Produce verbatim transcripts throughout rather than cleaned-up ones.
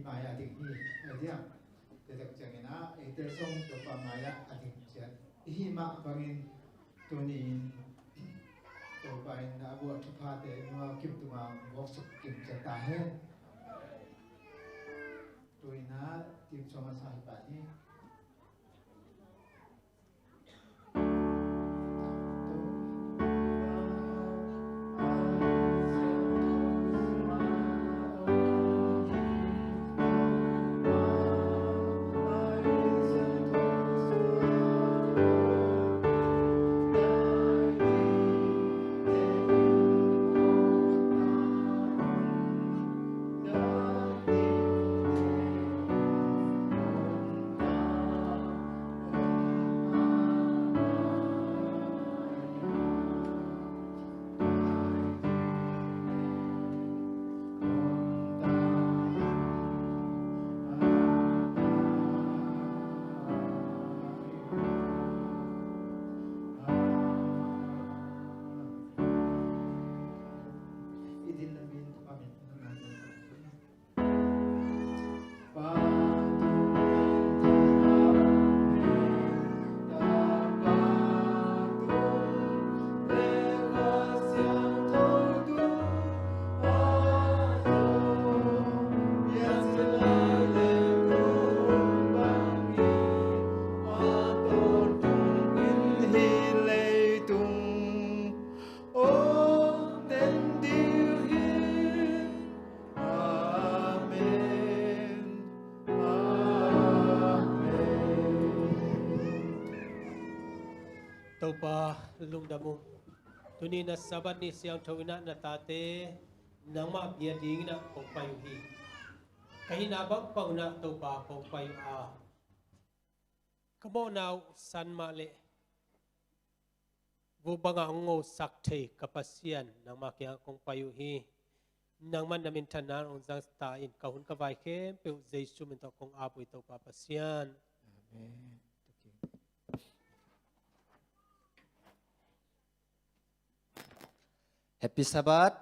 Mai a ding hi, a diam. Tua tak ciangin ah, eite zong Topa mai ah a ding ciat i hih mah bangin tuni-in Topa in a buah thuphate i mual kim tungah vok suk kim ciat ta hen. Tu-in ah team song a sa hi pah ni. Amen. Amen. Topa lungdam ung. Tuni na Sabbath ni siangtho in ah na tate nangmah bia dingin ah kong pai uh hi. Ka hihna bang pang un ah Topa kong pai uh a, ka mawhna uh san mah leh vuk bangah hong ngosak thei ka Pasian, nangmah kiangah kong pai uh hi. Nangmah na minthanna hong zangsa ta in, ka hun ka vai khempeuh Jesu min tawh kong ap uh hi, Topa Pasian. Amen. Happy Sabbath.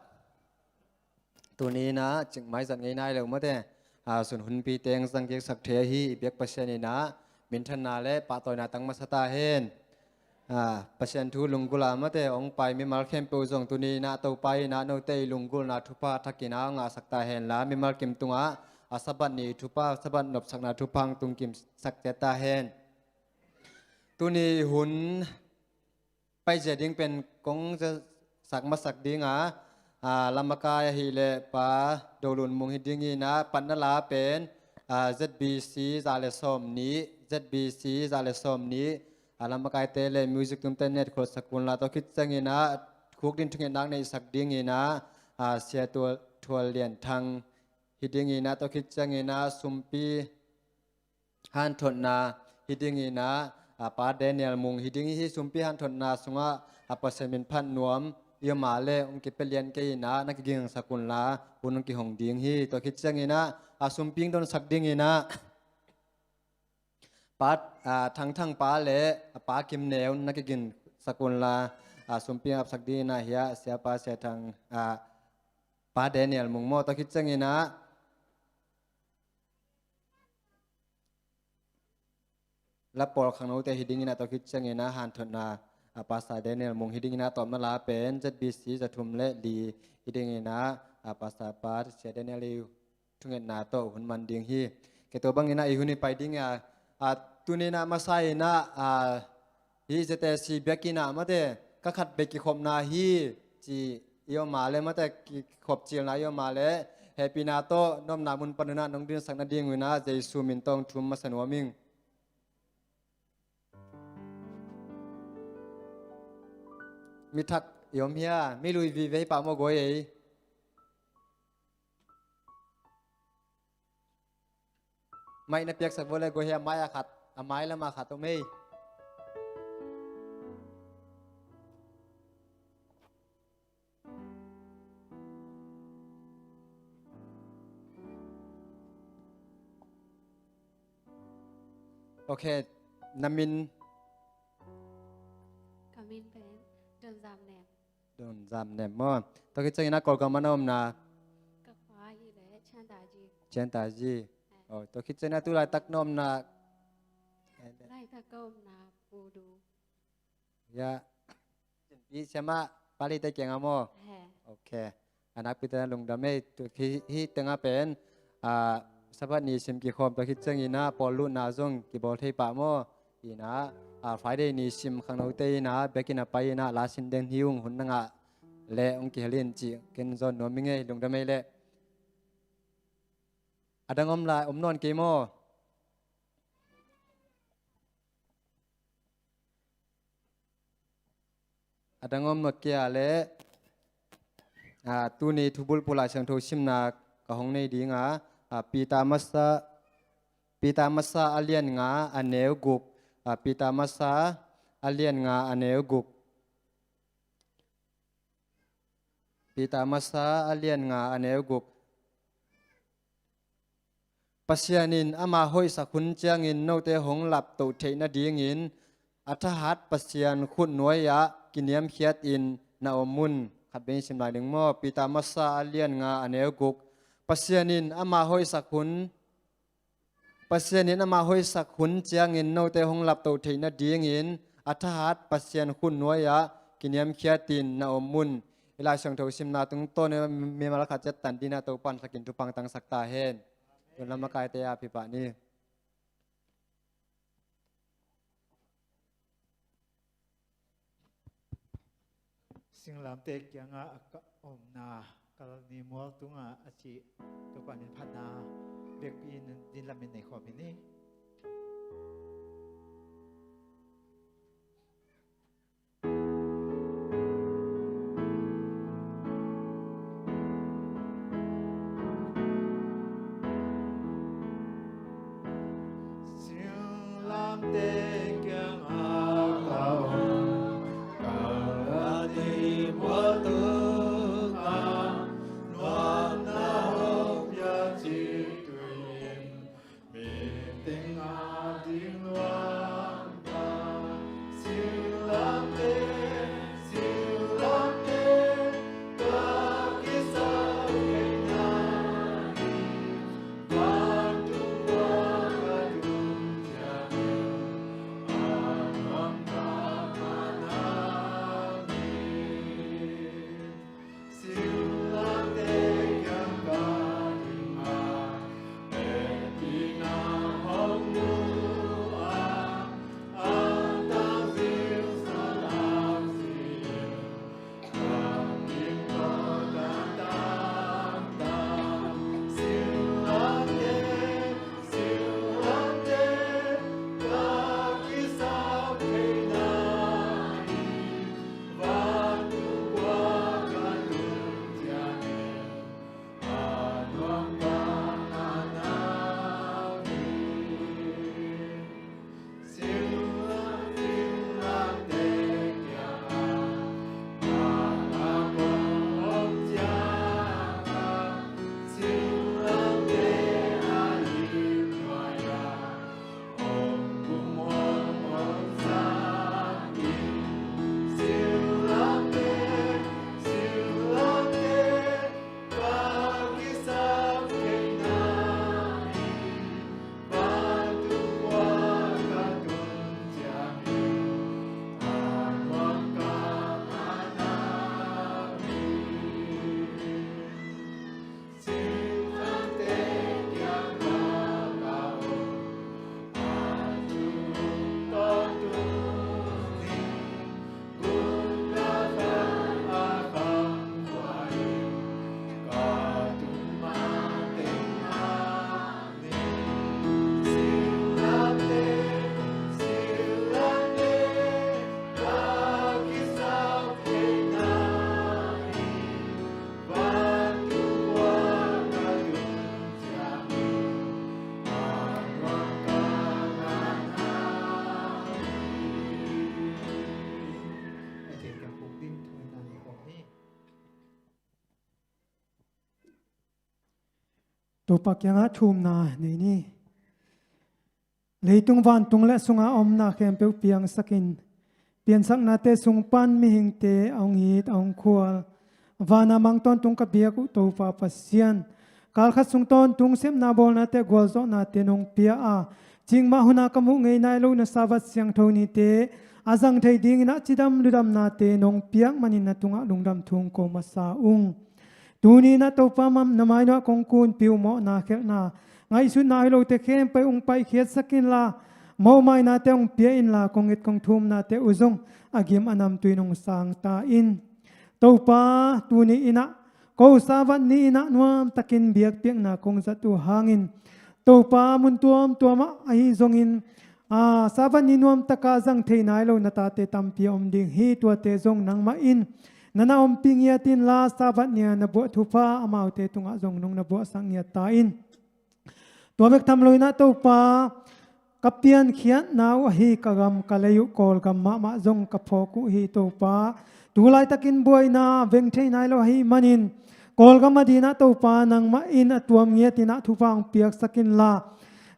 Tuni in ah cikmai zat ngei nai lo mate. A, sun hunpi teng zang kiksak thei ahi i biak Pasian in ah minthanna le pahtawina tang masa ta hen. A, Pasian thu lunggulh a mate hong pai mimal khempeuh zong tuni in ah Topa in ah note i lunggulhna thupha thak in ah hong ngahsak ta hen la, mimal kim tungah a Sabbath ni thupha, Sabbath nopsakna thupha hong tungkimsak ciat ta hen. Tuni hun paizia ding pen kong za sak masak ding a, a, lammakai ahih leh Pa Do Lun Mung hi ding in ah, patna la pen, a, Z B C za le sawm nih, Z B C za le sawm nih, a, lammakaite le music tumte net kholsak un la, tua khit ciangin ah khukdin thungetnak neihsak ding in ah, a, Sia Tual, Thual Lian Thang hi ding in ah, tua khit ciangin ah sumpi hanthotna hi ding in ah, a, Pa Daniel Mung hi ding hi. Sumpi hanthotna sungah a Pasian min phat nuam i om a le hong kipia lian kei in ah na kigingsak un la, hun hong kihong ding hi. Tua khit ciangin ah a sumpi hong donsak ding in ah Pa, a, Thang Thang pa le a Pa Kim Neu na kigingsak un la, a, sumpi hong apsak ding in ah hiah Siapa Sia Thang, a, Pa Daniel Mung maw, tua khit ciangin ah la pawl khangnote hi ding in ah, tua khit ciangin ah hanthotna, a, Pastor Daniel Mung hi ding in ah, tawpna la pen Z B C za thum le li hi ding in ah, a, Pastor Pa Sia Daniel i thungetna tawh hun man ding hi. Kei tua bang in ah i hun i pai ding a, a, tuni in ah masa in ah, a, hih Z A C biakinn ah mate ka khat bek kikhopna hi ci i om a le, mate kikhop cilna i om a le, hehpihna tawh na omna mun pan un ah nong dinsak nading un ah Jesu min tawh thum masa nuam ing. Mi thak i om hia? Mi lui vive hi pah maw, goi ei. Mic na piaksak vua le, goi hi a, mai a khat, a mai lam a khat om ei. Ok, na min? Ka min pen Don Zam Nem. Don Zam Nem maw. Tua khit ciangin a Kawlgam a na omna? Ka khua hi leh Chandhaji. Chian ta zi. Oh, tua khit ciangin a tu laitak na omna. Laitak ka omna Pu Du. Ya. Pi siamah Pali te kiangah maw? He. Ok. A nakpi te na lungdam ei, tu hi, hi tengah pen, ah, Sabbath ni sim kikhawm tua khit ciangin ah pawl luhna zong kibawl thei pah maw? Inah, ah, Friday ni sim khangnote inah biakinn a pai inah la sin den hi ung, hun na ngah leh hong kihel in cih ken zawn nuam ing ei, lungdam ei leh. A dang om lai, om nawn kei maw? A dang om nawn kei a leh, ah, tuni thubulphuh Lai Siangtho simna ka hong nei ding a, ah, Peter masa, Peter masa a lian nga a neu guk, ah, Peter masa a lian nga a neu guk. Peter masa a lian nga a neu guk. Pasian in ama hoihsak hun ciangin note hong laptoh theih nadingin a thahat Pasian khutnuai-ah kiniamkhiatin na om un. Khat vei sim lai ding maw? Peter masa a lian nga a neu guk. Pasian in ama hoihsak hun Pasian in ama hoihsak hun ciangin note hong laptoh theih nadingin a thahat Pasian khutnuai-ah kiniamkhiatin na om un. I Lai Siangtho simna tungtawn in mimal khat ciat tan dingin Topa'n thakin thupha tangsak ta hen. Tun lam a kaite a pipah ni. Singlamteh kiangah a ka omna Kalvari mual tungah a cih Topa min phatna biakpi in din lamin nei khawm hi ni. Topa kiangah thumna nei ni. Leitung vantung le sunga omna khempeuh piangsakin, piansaknate sung pan mihingte a hong it, a hong khual, vana mang tawntung ka biak uh Topa Pasian, Kalkhat sung tawntung sepna bawlnate gualzawhnate nong pia a, cikmah huna ka muh ngei nai lo na Sabbath siangtho nite a zang thei dingin ah cidam ludamnate nong piak manin na tungah lungdam thu ko masa ung. Tuni-in ah Topa, na mainawh kong kunpi uh mawhna khelhna, ngaihsutna hoih lote khempeuh hong paihkhiatsak inla, mawhmainate hong pia inla, kong et kong thumnate uh zong a gim a namtui nong sang ta in. Topa, tuni-in ah ko Sabbath ni-in ah nuamtakin biakpiakna kong zat uh hangin, Topa, mun tuamtuamah ahi zongin, a, Sabbath ni nuamtaka zang thei nai lo na tate tampi a om ding hi. Tuate zong nangmah in na na ompih ngiat inla, Sabbath ni-a na buah thupha amaute tungah zong nong na buahsak ngiat ta in. Tua bek tham loin ah Topa, ka piankhiatna uh ahi ka gam ka lei uh Kawlgam mahmah zong ka phawk uh hi Topa. Tu laitakin buaina veng thei nai lo ahih manin, Kawlgam adingin ah Topa, nangmah in a tuam ngiatin ah thupha hong piaksak inla,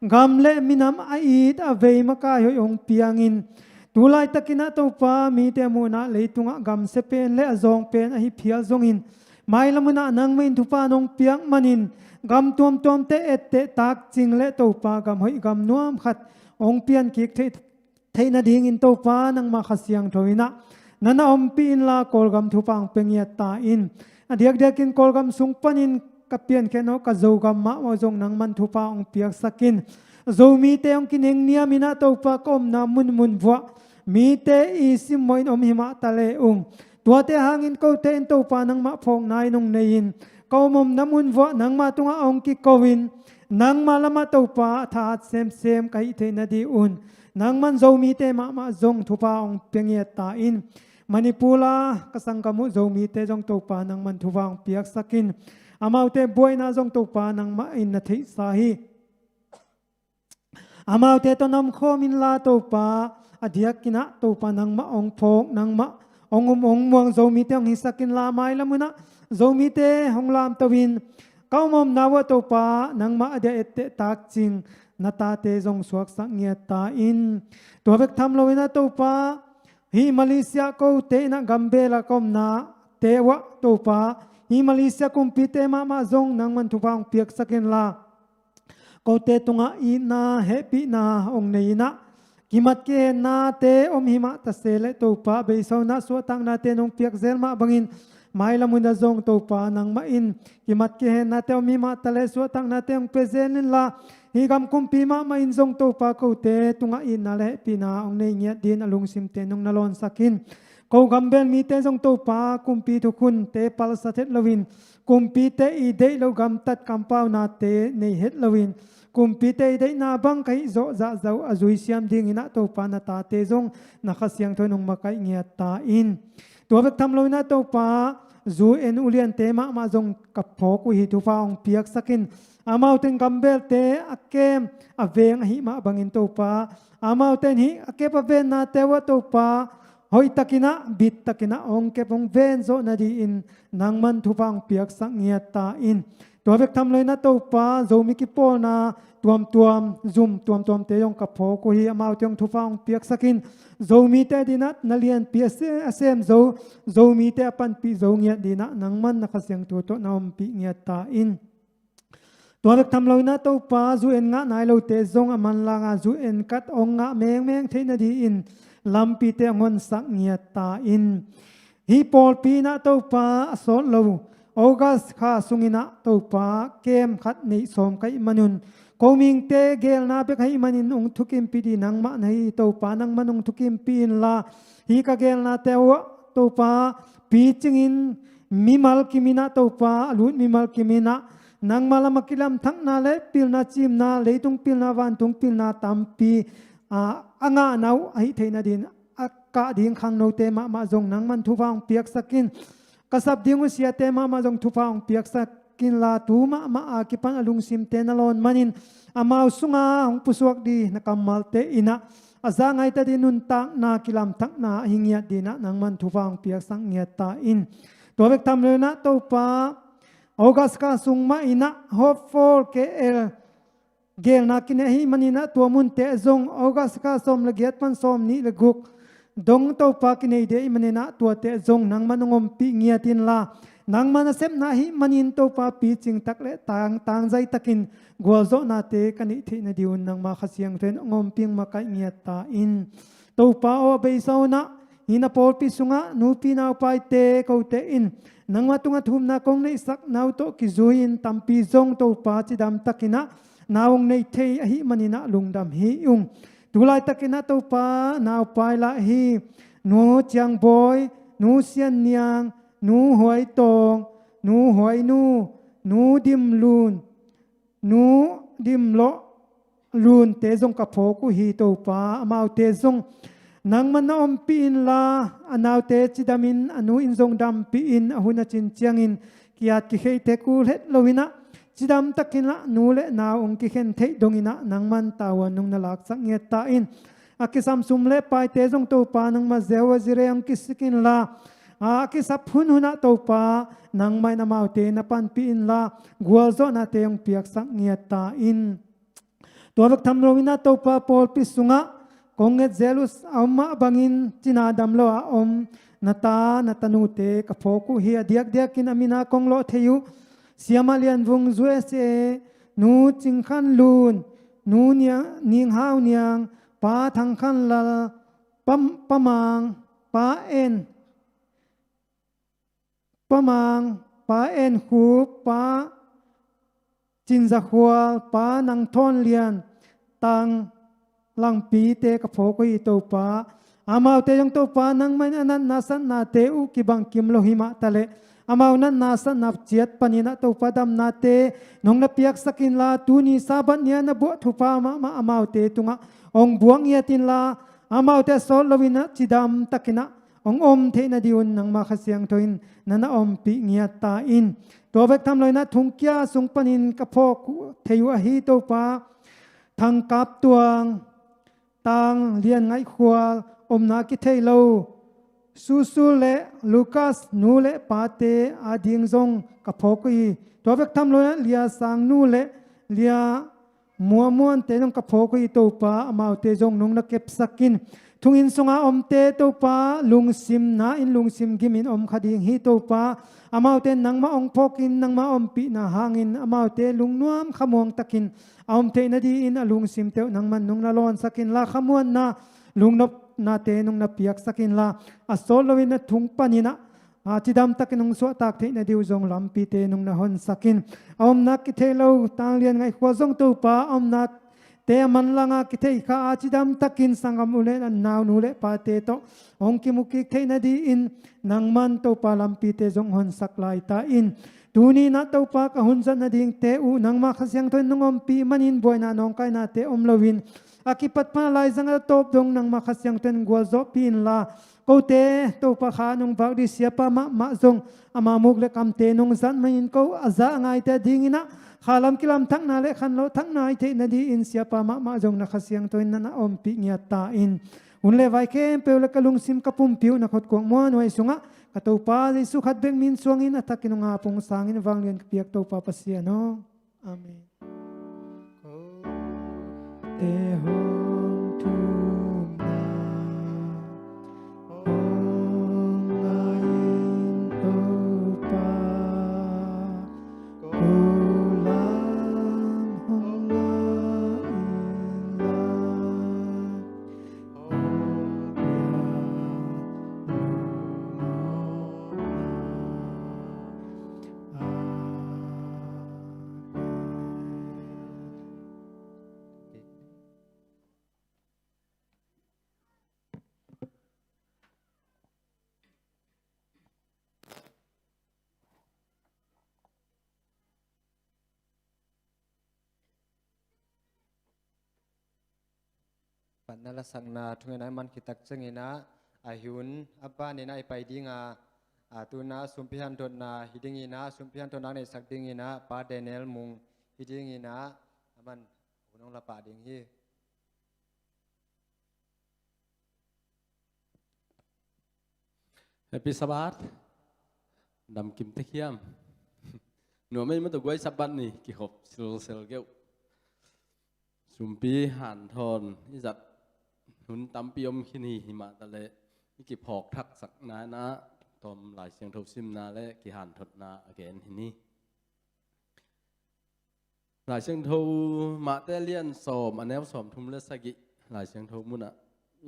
gam le minam a it a vei makai hoih hong piangin, tu laitakin ah Topa, mite muhna leitungah gam sia pen le a zawng pen ahi phial zongin, mailam hunah nangmah in thupha nong piak manin, gam tuamtuamte etteh takcing le Topa, gam hoih gam nuam khat hong piankik theih theih nadingin Topa, nangmah Kha Siangtho in ah na na ompih inla, Kawlgam thupha hong pia ngiat ta in. A diakdiakin Kawlgam sung panin ka piankhiat nawh ka Zogam mahmah zong nangman thupha hong piaksak in. Zomite hong kinengniamin ah Topa, ka omna munmun vuah mite i simmawhin om himah ta le ung. Tuate hangin kote in Topa, nangmah phawkna in hong nei in, ka om omna mun vuah nangmah tungah hong kiko in, nangmah lamah Topa, a thahat semsem ka hih theih nading un nangman Zomite mahmah zong thupha hong pia ngiat ta in. Manipur a ka sanggam uh Zomite zong Topa, nangman thupha hong piaksak in. Amaute buaina zong Topa, nangmah in na theihsa hi. Amaute tawh na omkhawm inla Topa, a diakin ah Topa, nangmah hong phawk, nangmah hong um hong muang Zomite hong hisak inla, mailam hunah Zomite hong lamto in, ka om omna vuah Topa, nangmah a dia etteh takcing na tate zong suaksak ngiat ta in. Tua bek tham loin ah Topa, hih Malaysia kote in ah gambel a ka omnate uah Topa, hih Malaysia kumpite mahmah zong nangman thupha hong piaksak inla, kote tungah itna hehpihna hong nei in ah, kimat kihennate om himah ta se le Topa, beisa in ah suahtaknate nong piak zel mah bangin, mailam hunah zong Topa, nangmah in kimat kihennate om himah ta le suahtaknate hong pia zel inla, hih gam kumpi mahmah in zong Topa, kote tungah itna le hehpihna hong nei ngiat dingin a lungsimte nong na lawnsak in. Ko gambel mite zong Topa, kumpi thukhunte palsat het loin, kumpite i deih loh gamtat kampaunate nei het loin, kumpite i deihna bang ka hih zawh zahzah uh a zuisiam dingin ah Topa, na tate zong na Kha Siangtho in hong makaih ngiat ta in. Tua bek tham loin ah Topa, U N uliante mahmah zong ka phawk uh hi, thupha hong piaksak in. Amaute in gambelte a kem a veng ahih mah bangin Topa, amaute in hih a kep a vennate uah Topa, hoihtakin ah, bittakin ah hong kep hong ven zawh nadingin nangman thupha hong piaksak ngiat ta in. Tua bek tham loin ah Topa, Zomi kipawlna tuamtuam, zum tuamtuamte zong ka phawk uh hi, amaute hong thupha hong piaksak in. Zomite adingin ah na lianpi a se-, a sem zo Zomite a panpih zo ngiat dingin ah nangman na Kha Siangtho tawh na ompih ngiat ta in. Tua bek tham loin ah Topa, U N ngah nai lote zong a manlang a U N card hong ngah mengmeng theih nadingin lampite hong honsak ngiat ta in. Hih pawlpi in ah Topa, a sawt lo August kha sungin ah Topa, kem khat neih sawm ka hih manun, ko mihingte geelna bek ahih manin hong thukimpih ding nangmah na hi hi Topa, nangman hong thukimpih inla, hih ka geelnate uah Topa, picingin mimal kimin ah Topa, a lut mimal kimin ah, nangmah lam a kilamthakna le pilna cimna, leitung pilna, vantung pilna tampi, a, a ngahna uh ahih theih nadingin a kah ding khangnote mahmah zong nangman thupha hong piaksak in. Ka sap ding uh siate mahmah zong thupha hong piaksak inla, tu mahmah a kipan a lungsimte na lawn manin, amau sunga hong pusuak ding na kammalte in ah a za ngaita ding nuntakna, kilamthakna ahi ngiat dingin ah nangman thupha hong piaksak ngiat ta in. Tua bek tham loin ah Topa, August kha sung mah in ah Hope for K L geelna kinei ahih manin ah tua munte zong August kha sawm le giat pan sawm nih le guk dong Topa kinei ding ahih manin ah tuate zong nangman hong ompih ngiat inla, Nangma nasepna ahih manin Topa picing tak le tang, tangzai takin gualzawhnate ka neih theih nading un nangma Kha Siangtho in hong ompih makaih ngiat ta in. Topa aw, a beisa hunah hih na pawlpi sungah nupi naupaite kote in nangma tungah thumna kong neihsakna uh tawh kizui-in tampi zong Topa cidam takinah nau hong nei thei ahih maninah lungdam hi ung. Tulaitakinah Topa naupai lah hi. Nu Ciangbawi, Nu Sianniang, Nu Huaitawng, Nu Huainu, Nu Dimlun, Nu Dimlawh Lunte zong ka phawk uh hi Topa. Amaute zong nangman na ompih inla, a naute cidamin a nu in zong dampih in, a hun a cin ciangin ki-at kikheihte kul het loinah cidam takinah nu le nau hong kikhen theih donginah nangman tavuan nong na laksak ngiat ta in. A kisam sum le paite zong Topa nangma Jehovah Jireh hong kisik inla, a kisap hunhunah Topa nangmah in amaute na panpih inla, gualzawhnate hong piaksak ngiat ta in. Tua bek tham loinah Topa pawlpi sungah kong nget zel uh a om mah bangin cina dam lo a om na ta na tanute ka phawk uh hi. A diakdiakin a mina kong lawh thei uh Siamah Lian Vung, U S A, Nu Cing Khan Lun, Nu Nia-, Ning Hau Niang, Pa Thang Khan Lal, Pa, Pa Mang, Pa En, Pa Mang, Pa En Khup, Pa Cin Za Khual, Pa Nang Thawn Lian, Tang Langpite ka phawk uh hi Topa. Amaute zong Topa nangmah in a natna satnate uh kibang kim lo hi mah taleh, amau natna satna ciat paninah Topa damnate nong na piaksak inla, tuni Sabbath ni-a na buah thupha mahmah amaute tungah hong buak ngiat inla, amaute a sawt loinah cidam takinah hong om theih nading un nangma Kha Siangtho in na na ompih ngiat ta in. Tua bek tham loinah thongkia sung panin ka phawk uh, thei uh ahi Topa, Thang Kap Tuang, Tang Lian Ngaih Khual, omna kithei lo Susu le Lucas nu le pate ading zong ka phawk uh hi. Tua bek tham loinah Lia Sang nu le Lia Muamuante zong ka phawk uh hi Topa, amaute zong nong na kepsak in. Thonginn sunga omte Topa, lungsimna in lungsim gimin om kha ding hi Topa. Amaute nangmah hong phawkin nangmah ompihna hangin amaute lungnuam khamuang takin a om theih nadingin a lungsimte uh nangman nong na lawnsak inla, khamuanna lungnopnate nong na piaksak inla, a sawt loin a thong paninah a cidam takin hong suahtak theih nading uh zong lampite nong na honsak in. A omna kithei lo Tang Lian Ngaih Khual zong Topa, a omnate a manlanga kithei kha a cidam takin sanggam u le naunu le pate tawh hong kimukik theih nadingin nangman Topa lampite zong honsak lai ta in. Tuninah Topa ka hunzat nadingte uh nangma Kha Siangtho in nong ompih manin buaina nawngkainate om loin a kipatpha laizang a tawp dong nangma Kha Siangtho in gualzawhpih inla, kote Topa kha nong vak ding siapa mahmah zong ama muk le kamte nong zat manin ko a za a ngaite adinginah khalam kilam thakna le khanlawh thakna i theih nadingin siapa mahmah zong na Kha Siangtho in na na ompih ngiat ta in. Hun le vai khempeuh le ka lungsim ka pumpi uh na khutkuak muanhuai sungah ka Topa Jesu khat bek min suangin a thakin hong ap hong sangin vanglian ka piak Topa Pasian aw. Amen. Te hong thumna hong ngah in Topa, ko lam hong ngah inla, hong piak lungmawhna. Amen. Patna lasakna thungen a i man khit tak ciangin ah, a hun a banin ah i pai ding a, a tuna sumpi hanthawnna hi dingin ah, sumpi hanthawnna neihsak dingin ah Pa Daniel Mung hi dingin ah, a man hun hong la pah ding hi. Happy Sabbath. Dam kim tek hiam? Nuam ei, mah tawh guai Sabbath ni kikhop silsel geuh. Sumpi hanthawn i zat hun tampi om khin hi, hi mah taleh i kiphawk thaksak nai-in ah sawm Lai Siangtho simna le kihanthotna a gen hi ni. Lai Siangtho Mate lian sawm a neu sawm thum le sagih Lai Siangtho munah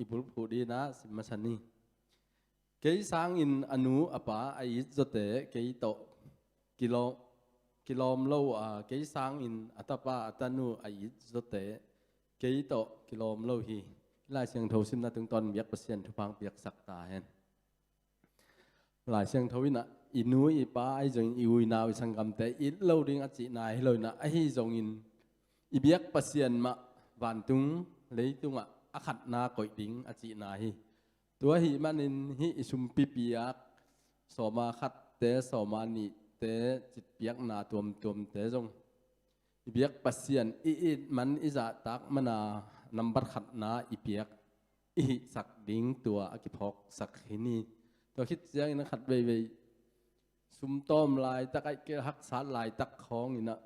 i bulphuh dinah sim masa ni. Kei sangin a nu a pa a it zawte kei tawh kilawm, kilawm lo a, kei sangin a tapa a tanu a it zawte kei tawh kilawm lo hi. Lai Siangtho simna tungtawn biak Pasian thupha piaksak ta hen. Lai Siangtho inah i nu i pa ahi zongin i unau i sanggamte it lo ding a cihna hi lo inah, ahi zongin i biak Pasian mah vantung leitungah a khatna koih ding a cihna hi. Tua ahih manin hih i sumpi piak sawma khatte, sawma nihte, citpiakna tuamtuamte zong i biak Pasian i it man, i zahtak mana nambat khatna i piak i hihsak ding tua a kiphawksak hi ni. Tua khit ciangin a khat veivei sumtawm laitak, aih kei haksat laitak khawng inah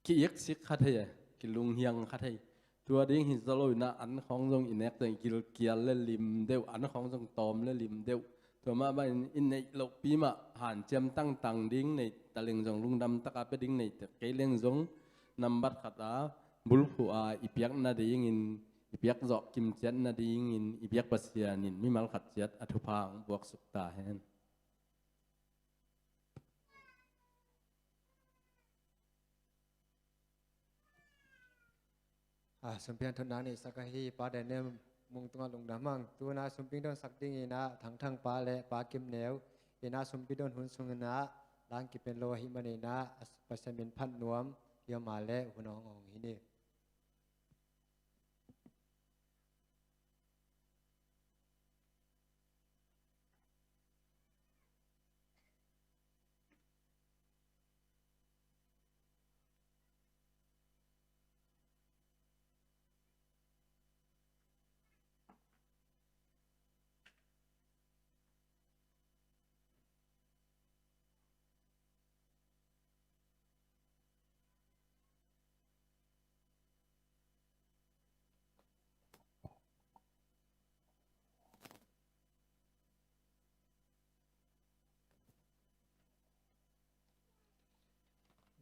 ki-iksik kha thei, kilunghiang kha thei. Tua ding hi zaw lo inah an khawng zong i nek zong gilkial le lim deuh, an khawng zong tawm le lim deuh. Tua mah bangin i neih lohpi mah hanciam tangtang ding, nei taleng zong lungdam taka pia ding, nei tek kei leng zong nambat khat a bulphuh a i piak nadingin, i piak zawh kimciat nadingin i biak Pasian in mimal khat ciat a thupha hong buaksuk ta hen. A, sumpi hanthotna neihsak ahi Pa Daniel Mung tungah lungdam hang. Tu-in ah sumpi dongsak dingin ah Thangthang pa le Pa Kim Neu in ah sumpi don hun sungin ah lam kipen lo ahih manin ah Pasian min phat nuam hi a, mah le hun hong awng hi ni.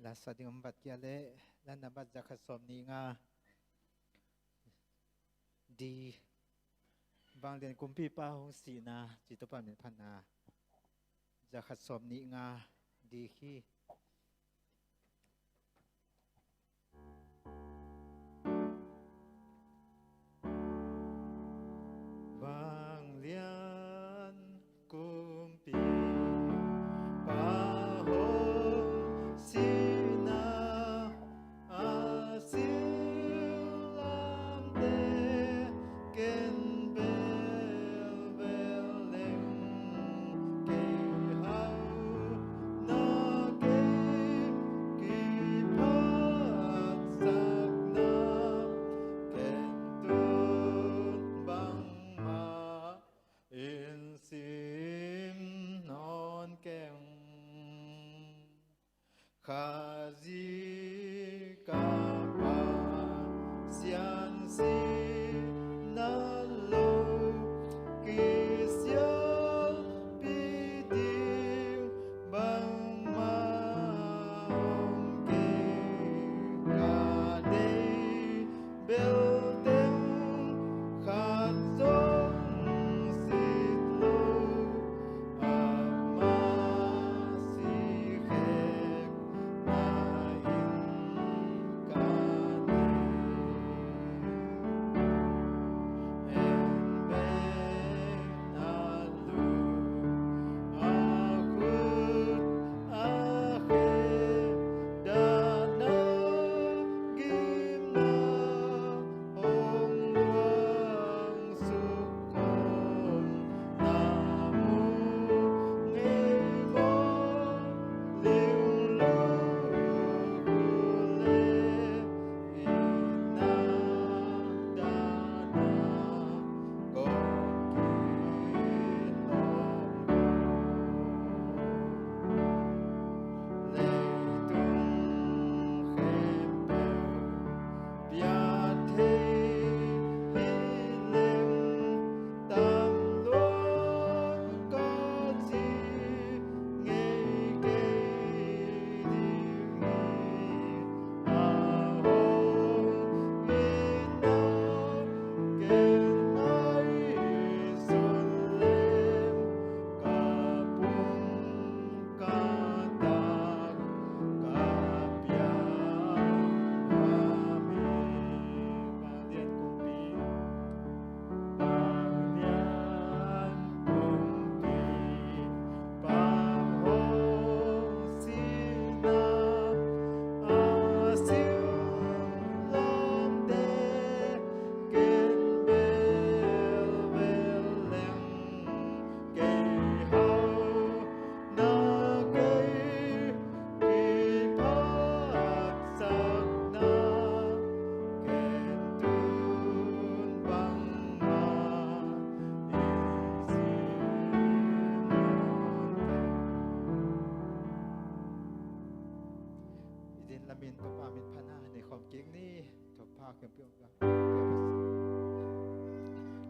Lasa ding om vat kia le, la nambat zakhat sawm nih nga, di, Vanglian kumpipa hong sihna, ci Topa min phatna, zakhat sawm nih nga, di hi. Vanglian kumpipa hong sihna, a sillamte ken belbel leng kei hau na kei.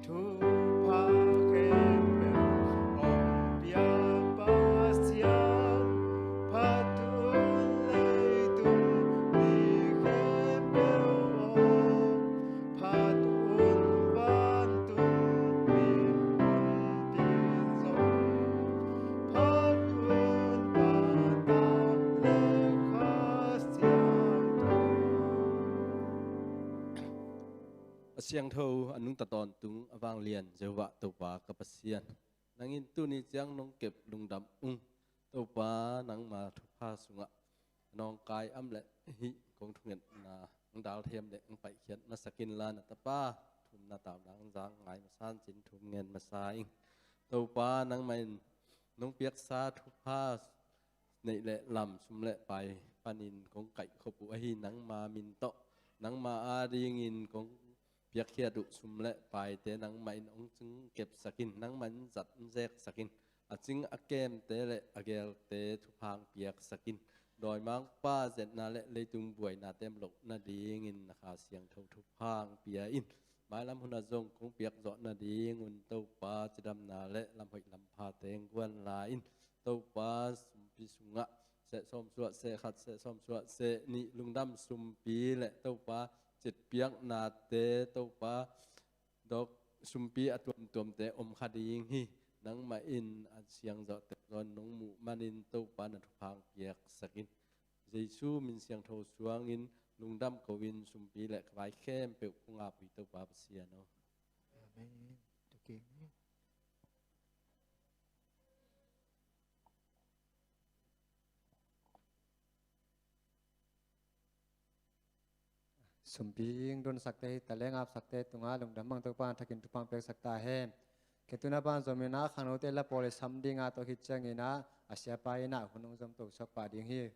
Thupha khempeuh hong pia Pasian, phat un leitung mi khempeuh aw, phat un vantung mi honpi zong, phat un Pa, Tawn le Kha Siangtho. A siangtho, a nungta tawntung, a vanglian Jehovah Topa ka Pasian, nang in tuni ciang nong kep lungdam ung. Topa, nangma thupha sungah nawngkai am le hih kong thungetna ang dal them le ang paikhiat masak inla, na tapa thumna tauna ang zang ngai masa in, thum ngen masa ing. Topa, nangmah in nong piaksa thupha neih le lam, sum le pai panin kong kaihkhop uh ahi nangma min tawh, nangma adingin kong piakkhiat uh sum le paite nangmah in hong cing kepsak in, nangmah in zat hong zeksak in, a cing a kemte le a geelte thupha hong piaksak in. Dawimangpa zetna le leitung buainate om loh nadingin na Kha Siangtho thupha hong pia in. Mailam hunah zong kong piakzawh nadingun Topa, cidamna le lamhoih lampha teng guan la in. Topa, sumpi sungah seh sawm suah seh khat, seh sawm suah seh nih lungdam sumpi le Topa, citpiaknate Topa, dawk sumpi a tuamtuamte om kha ding hi. Nangmah in a siangzawhte zawn nong muh manin Topa, na thupha hong piaksak in. Jesu min siangtho suangin lungdam ko-in sumpi le ka vai khempeuh kong ap hi, Topa Pasian aw. Amen. Tukin. Sumpi hong donsakte, hi taleng apsakte tungah lungdam hang, Topa in a thakin thupha hong piaksak ta hen. Kei tu-in a ban zom in a khangnote la pawl i sam dingah tawh khit ciangin a, a siapa in a hun hong zom to suak pah ding hi.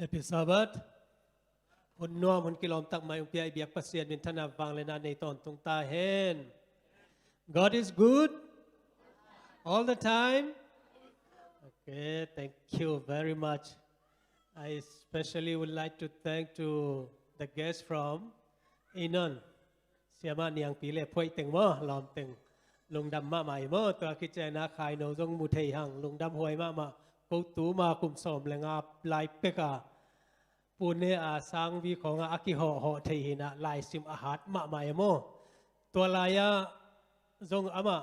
Happy Sabbath. Hun nuam, hun kilawm tak mai hong pia i biak Pasian minthanna vangliatna nei tawntung ta hen. God is good all the time. Okay, thank you very much. I especially would like to thank to the guest from Inon. Siamah Niangpi le Phuaih teng maw, lawm teng. Lungdam mahmah hi maw, tua khit ciangin ah Khaino zong mu thei hang, lungdam huai mahmah. Ko tu ma kum sawm le nga lai pek a Pune a Sangvi khawng ah a kihawhhawh thei hi in ah, laisim a hat mahmah hi maw. Tua lai-ah zong amah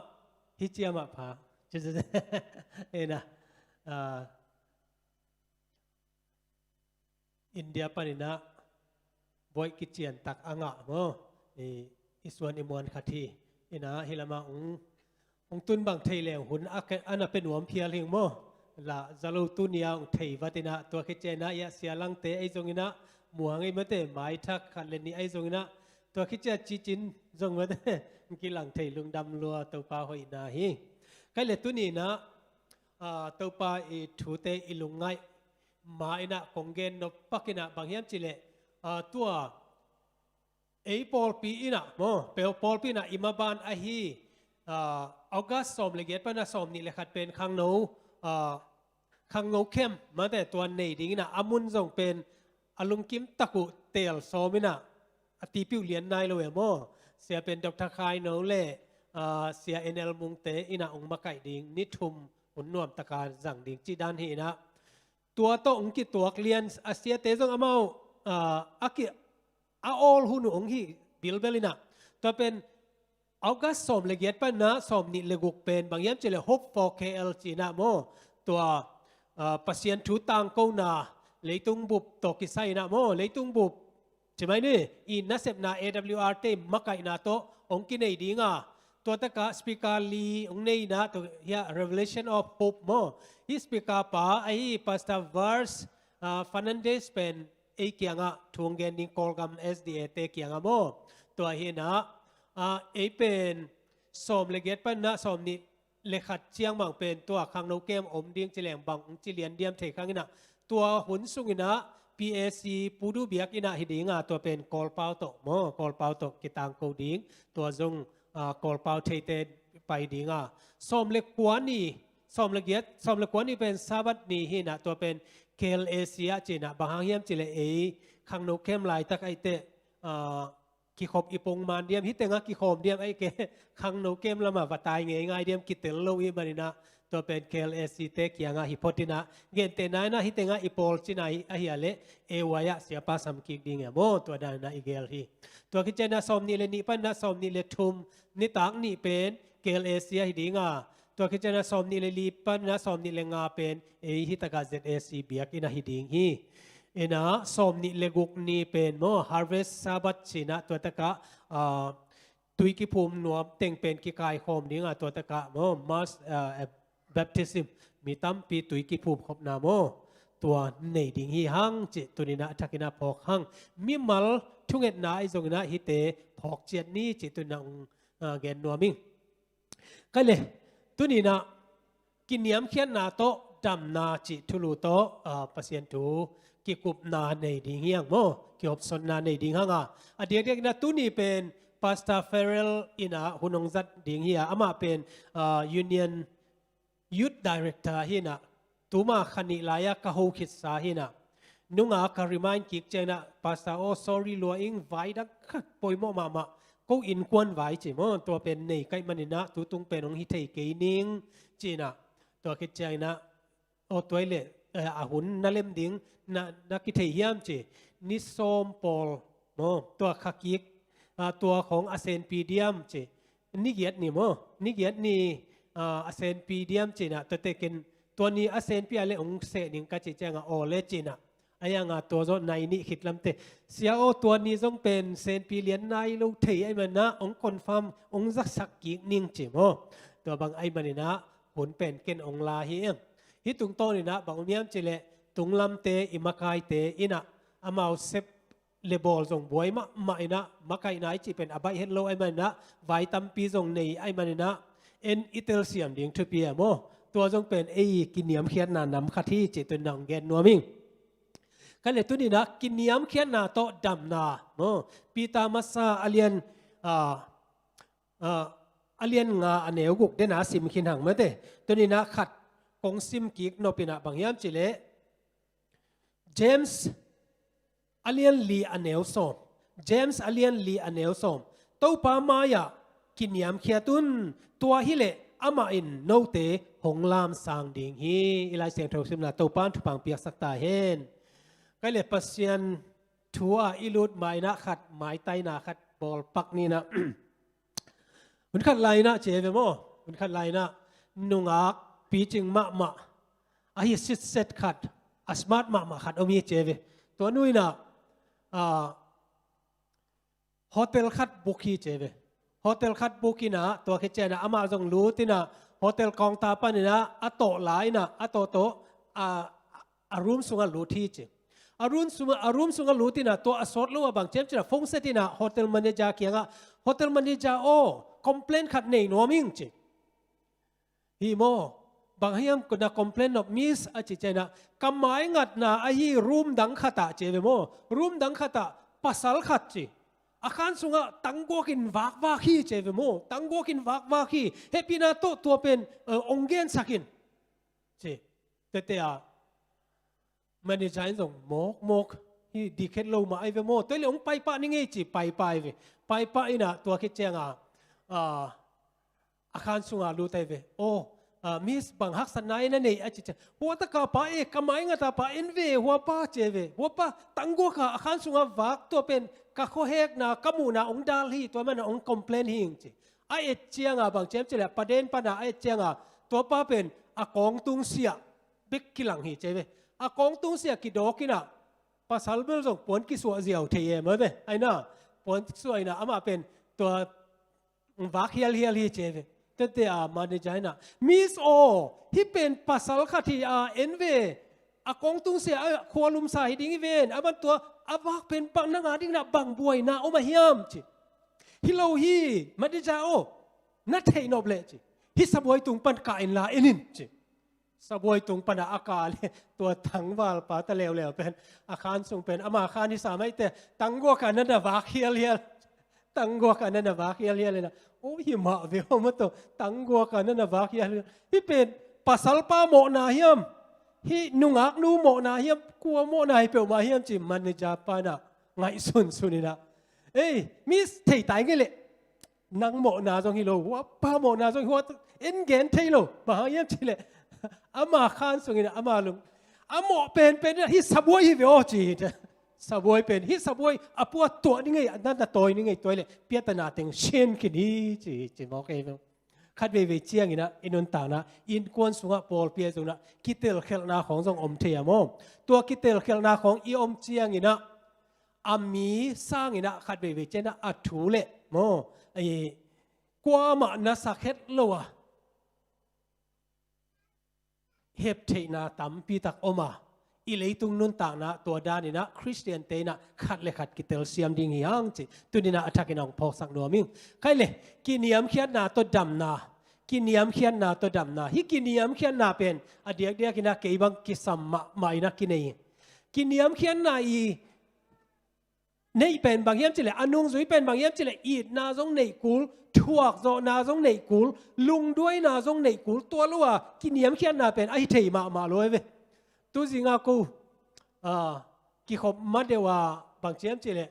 hi ciamah pha. Hi in ah, ah, India panin ah bawi kician tak a ngah maw. I, i suan i muan khat hi. Hi in ah, hih lamah hong, hong tun bang thei leng hun a ke, a na pia nuam phial hing maw. La za lo, tuni a hong thei vat in ah, tua khit ciangin ah, i ah Sia Langte ahi zongin ah, muang ei mate, mai thak khat le nih ahi zongin ah, tua khit ciang Cicin zong mate, hong kilang thei, lungdam lua, Topa hoihna hi. Kei le tuni in ah, ah, Topa i thute i lungngaih ma in ah kong gen nop pak in ah, bang hiam cih leh, ah, tua ei pawlpi in ah maw, pawlpi in ah i maban ahi, ah, August sawm le giat pan ah sawm nih le khat pen khangno, ah, khangno camp mate, tua nei ding in ah, a mun zong pen a lungkim tak uh teel sawm in ah, a tipiuh lian nai lo e maw. Sia pen Doctor Khaino le, ah, Sia N L Mungte in ah hong makaih ding, ni thum hun nuam taka zang ding cih dan hi in ah, tua tawh hong kituak lian, a siate zong amau, ah, a ki, a awl hun uh hong hi bilbel in ah. Tua pen August sawm le giat pan ah sawm nih le guk pen bang hiam cih leh Hope for K L ci in ah maw. Tua, ah, Pasian thu tangkona leitung bup tawh kisai in ah maw, leitung bup ci mai ni, i nasepna A W R te makaihna tawh hong kinei ding a, tua tak ah speaker li hong nei in ah, tua hi a Revelation of Hope maw. Hih speaker pa ahi Pastor Vars, ah, Fernandez pen ei kiangah thu hong gen ding, Kawlgam S D A te kiangah maw. Tua hi in ah, ah, ei pen sawm le giat pan ah sawm nih le khat ciang bang pen tua khangno camp om ding ci leng bang hong ci lian diam thei kha ing in ah, tua hun sung in ah P A C Pudu biakinn ah hi ding a, tua pen Kawlpau tawh maw, Kawlpau tawh kitangko ding, tua zong, ah, Kawlpau theite pai ding a. Sawm le kua ni, sawm le giat, sawm le kua ni pen Sabbath ni hi in ah, tua pen K L A C ah ci in ah, bang hang hiam cih leh ei khangno camp laitak ahih teh, ah, kikhop i pongman diam, hih tengah kikhawm diam, ahih kei leh khangno camp lamah va tai ngeingai diam, kitel lo ahih manin ah, tua pen K L A C te kiangah hi phot in ah, gentehna in ah hih tengah i pawl cina hi, ahih leh A Y ah siapa sam kik ding e maw, tua dan in ah i gel hi. Tua khit ciang ah sawm nih le nih pan ah sawm nih le thum nitak nih pen K L A C ah hi ding a, tua khit ciang ah sawm nih le li pan ah sawm nih le nga pen ei hih tak ah Z A C biakinn ah hi ding hi. In ah sawm nih le guk ni pen maw, Harvest Sabbath ci in ah, tua tak ah, ah, tui kiphum nuam teng pen kikaikhawm ding a, tua tak ah maw, mass, ah, eh, baptism, mi tampi tui kiphum khopna maw, tua nei ding hi hang cih tuni in ah a thak in ah phawk hang. Mimal thungetna ahi zongin ah hihte phawk ciat ni cih tuni in ah hong, ah, gen nuam ing. Kei leh, tuni in ah kiniamkhiatna tawh damna cih thulu tawh, ah, Pasian thu kikupna nei ding hi hang maw, kihopsawnna nei ding hang a. A diakdiak in ah tuni pen Pastor Farrell in ah hun hong zat ding hi a, amah pen, ah, Union Youth Director hi in ah, tuma kha nih lai-ah ka ho khitsa hi in ah, nunga ka remind kik ciangin ah, Pastor aw, sorry lua ing, vai dang khat poimawh mahmah, ko innkuan vai ci maw, tua pen nei ka hih manin ah tutung pen hong hi thei kei ning ci in ah, tua khit ciangin ah, aw, tua hi leh, eh, a hun na lem ding, na, na kithei hiam ci, ni sawm pawl maw, tua kha kik, ah, tua khawng a senpi diam ci, ni giat ni maw, ni giat ni, ah, a senpi diam ci in ah, tuate ken tua ni a senpi a leh hong seh ning ka cih ciangah, aw le ci in ah, a hi hang a tua zawh nai nih khit lam teh, sia aw, tua ni zong pen senpi lian nai lo thei ahih manin ah hong confirm, hong zasak kik ning ci maw. Tua bang ahih manin ah hun pen ken hong la hi ing. Hih tungtawn in ah bang om hiam cih leh, tunglamte, i makaite in ah amau sep le bawl zong buai mahmah in ah, makaihna i cih pen a baih het lo ahih manin ah, vai tampi zong nei ahih manin ah, en i telsiam ding thupi e maw. Tua zong pen ei kiniamkhiatna nam khat hi cih tuni in ah hong gen nuam ing. Ka le tuninah kiniamkhiatna tawh damna maw? Peter masa a lian, ah, ah, a lian nga a neu guk dena sim khin hang mate. Tuninah khat kong sim kik nopinah bang hiam cileh James a lian li a neu sawm. James a lian li a neu sawm. Topa mai-ah kiniamkhiat un, tua hileh amah in note hong lamsang ding hi. I Lai Siangtho simna Topa in thupha piaksak ta hen. Ka le Pasian thu-ah i lut mainah khat, maitaina khat bawlpak ninah. Hun khat lainah ci ve maw? Hun khat lainah nungak picing mahmah, a hi sitset khat, a smart mahmah khat om hi ci ve. Tua nu inah, ah, hotel khat book hi ci ve. Hotel khat book inah, tua khit cianah amah zong lut inah, hotel counter paninah a tawh la inah, a tawhtawh, ah, a room sungah lut hi ci. A room sungah, a room sungah lut inah tua a sawt lo ah bang ci hiam cinah phone set inah hotel manager kiangah, "Hotel manager aw, complain khat nei nuam ing," ci. "Hi maw? Bang hiam na complain nop, miss?" a ci cianah, "Ka maingatna ahi room dang khatah," ci ve maw. "Room dang khatah pasal khat," ci. "A khan sungah tangguakin vakvak hi," ci ve maw. "Tangguakin vakvak hi. Hehpihna tawh tua pen, eh, ong gensak in," ci. Tete ah manager in zong, "Mawk, mawk, hi dikhet lo mah ai ve maw. Tua le ong paipah ni ngei," ci, paipah ai ve. Paipah inah tua khit cianga, ah, a khan sunga lut ai ve. "Aw, ah, miss, bang haksatna e na nei?" a ci ciang, "Hua taka pa e, ka maingata pa en ve, hua pa," ci ai ve. "Hua pa, tangguaka a khan sunga vak, tua pen ka khuahekna, ka muhna ong dal hi, tua mana ong complain hi ing," ci. A et cianga bang ci hiam cileh, paden pana a et cianga tua pa pen a kawng tungsiah bek kilang hi ci ai ve. A kawng tungsiah kidawk inah pasal bel zong puan kisuah ziau thei em ai ve. Aina puan kisuah inah amah pen tua vak hialhial hi ci ai ve. Tete a manager inah, "Miss aw, hih pen pasal khat hi a, en ve. A kawng tungsiah a khualumsa hi ding hi ven. A ban tua a vak pen bang nanga dinginah bang buaina om a hiam?" ci. "Hi lo hi, manager aw, na theih nop leh," ci. "Hih sabuai tung pan kah inla en in," ci. Sabuai tung pana a kah le tua tangvalpa ta leuleu pen, a khan sung pen ama khan hi sa maite, tangguaka na na vak hialhial. Tangguaka na na vak hialhial inah, "Aw, hi mah ve aw maw, tua tangguaka na na vak hialhial. Hih pen pasalpa mawhna hiam, hih nungaknu mawhna hiam, kua mawhna hi peuhmah hiam?" ci manager panah ngaihsunsun inah, "Ei, miss, thei tai ngei leh. Nang mawhna zong hi lo, hua pa mawhna zong hi, hua en gen thei lo. Bang hang hiam cileh, ama khan sung inah ama lung, a mawh penpen inah hih sabuai hi ve aw," ci. "Sabuai pen, hih sabuai a pua tuah ni ngei, a na na tawi ni ngei, tua leh piatana teng sin khin hi," ci, ci mawk ei ve. Khat veivei cianginah i nuntakna innkuan sungah pawlpi a zunah kitelkhelhna khawng zong om thei a maw? Tua kitelkhelhna khawng i om cianginah a mi sanginah khat veivei cianginah a thu le maw, i kuamah na sak het lo a heptheihna tampi tak om a, i leitung nuntakna tua daninah Khristiante inah khat le khat kitelsiam ding hi hang ci. Tuninah a thakin a hong phawksak nuam ing. Kei le, kiniamkhiatna tawh damna, kiniamkhiatna tawh damna. Hih kiniamkhiatna pen a diakdiakinah kei bang kisam mahmah inah kinei hi. Kiniamkhiatna i neih pen bang hiam cileh, a nungzui pen bang hiam cileh, itna zong neih kul, thuakzawhna zong neih kul, lungduaina zong neih kul, tua lo a kiniamkhiatna pen ahi thei mahmah lo ai ve. Tuzinga ko, ah, kikhop ma deuh a bang ci hiam cileh,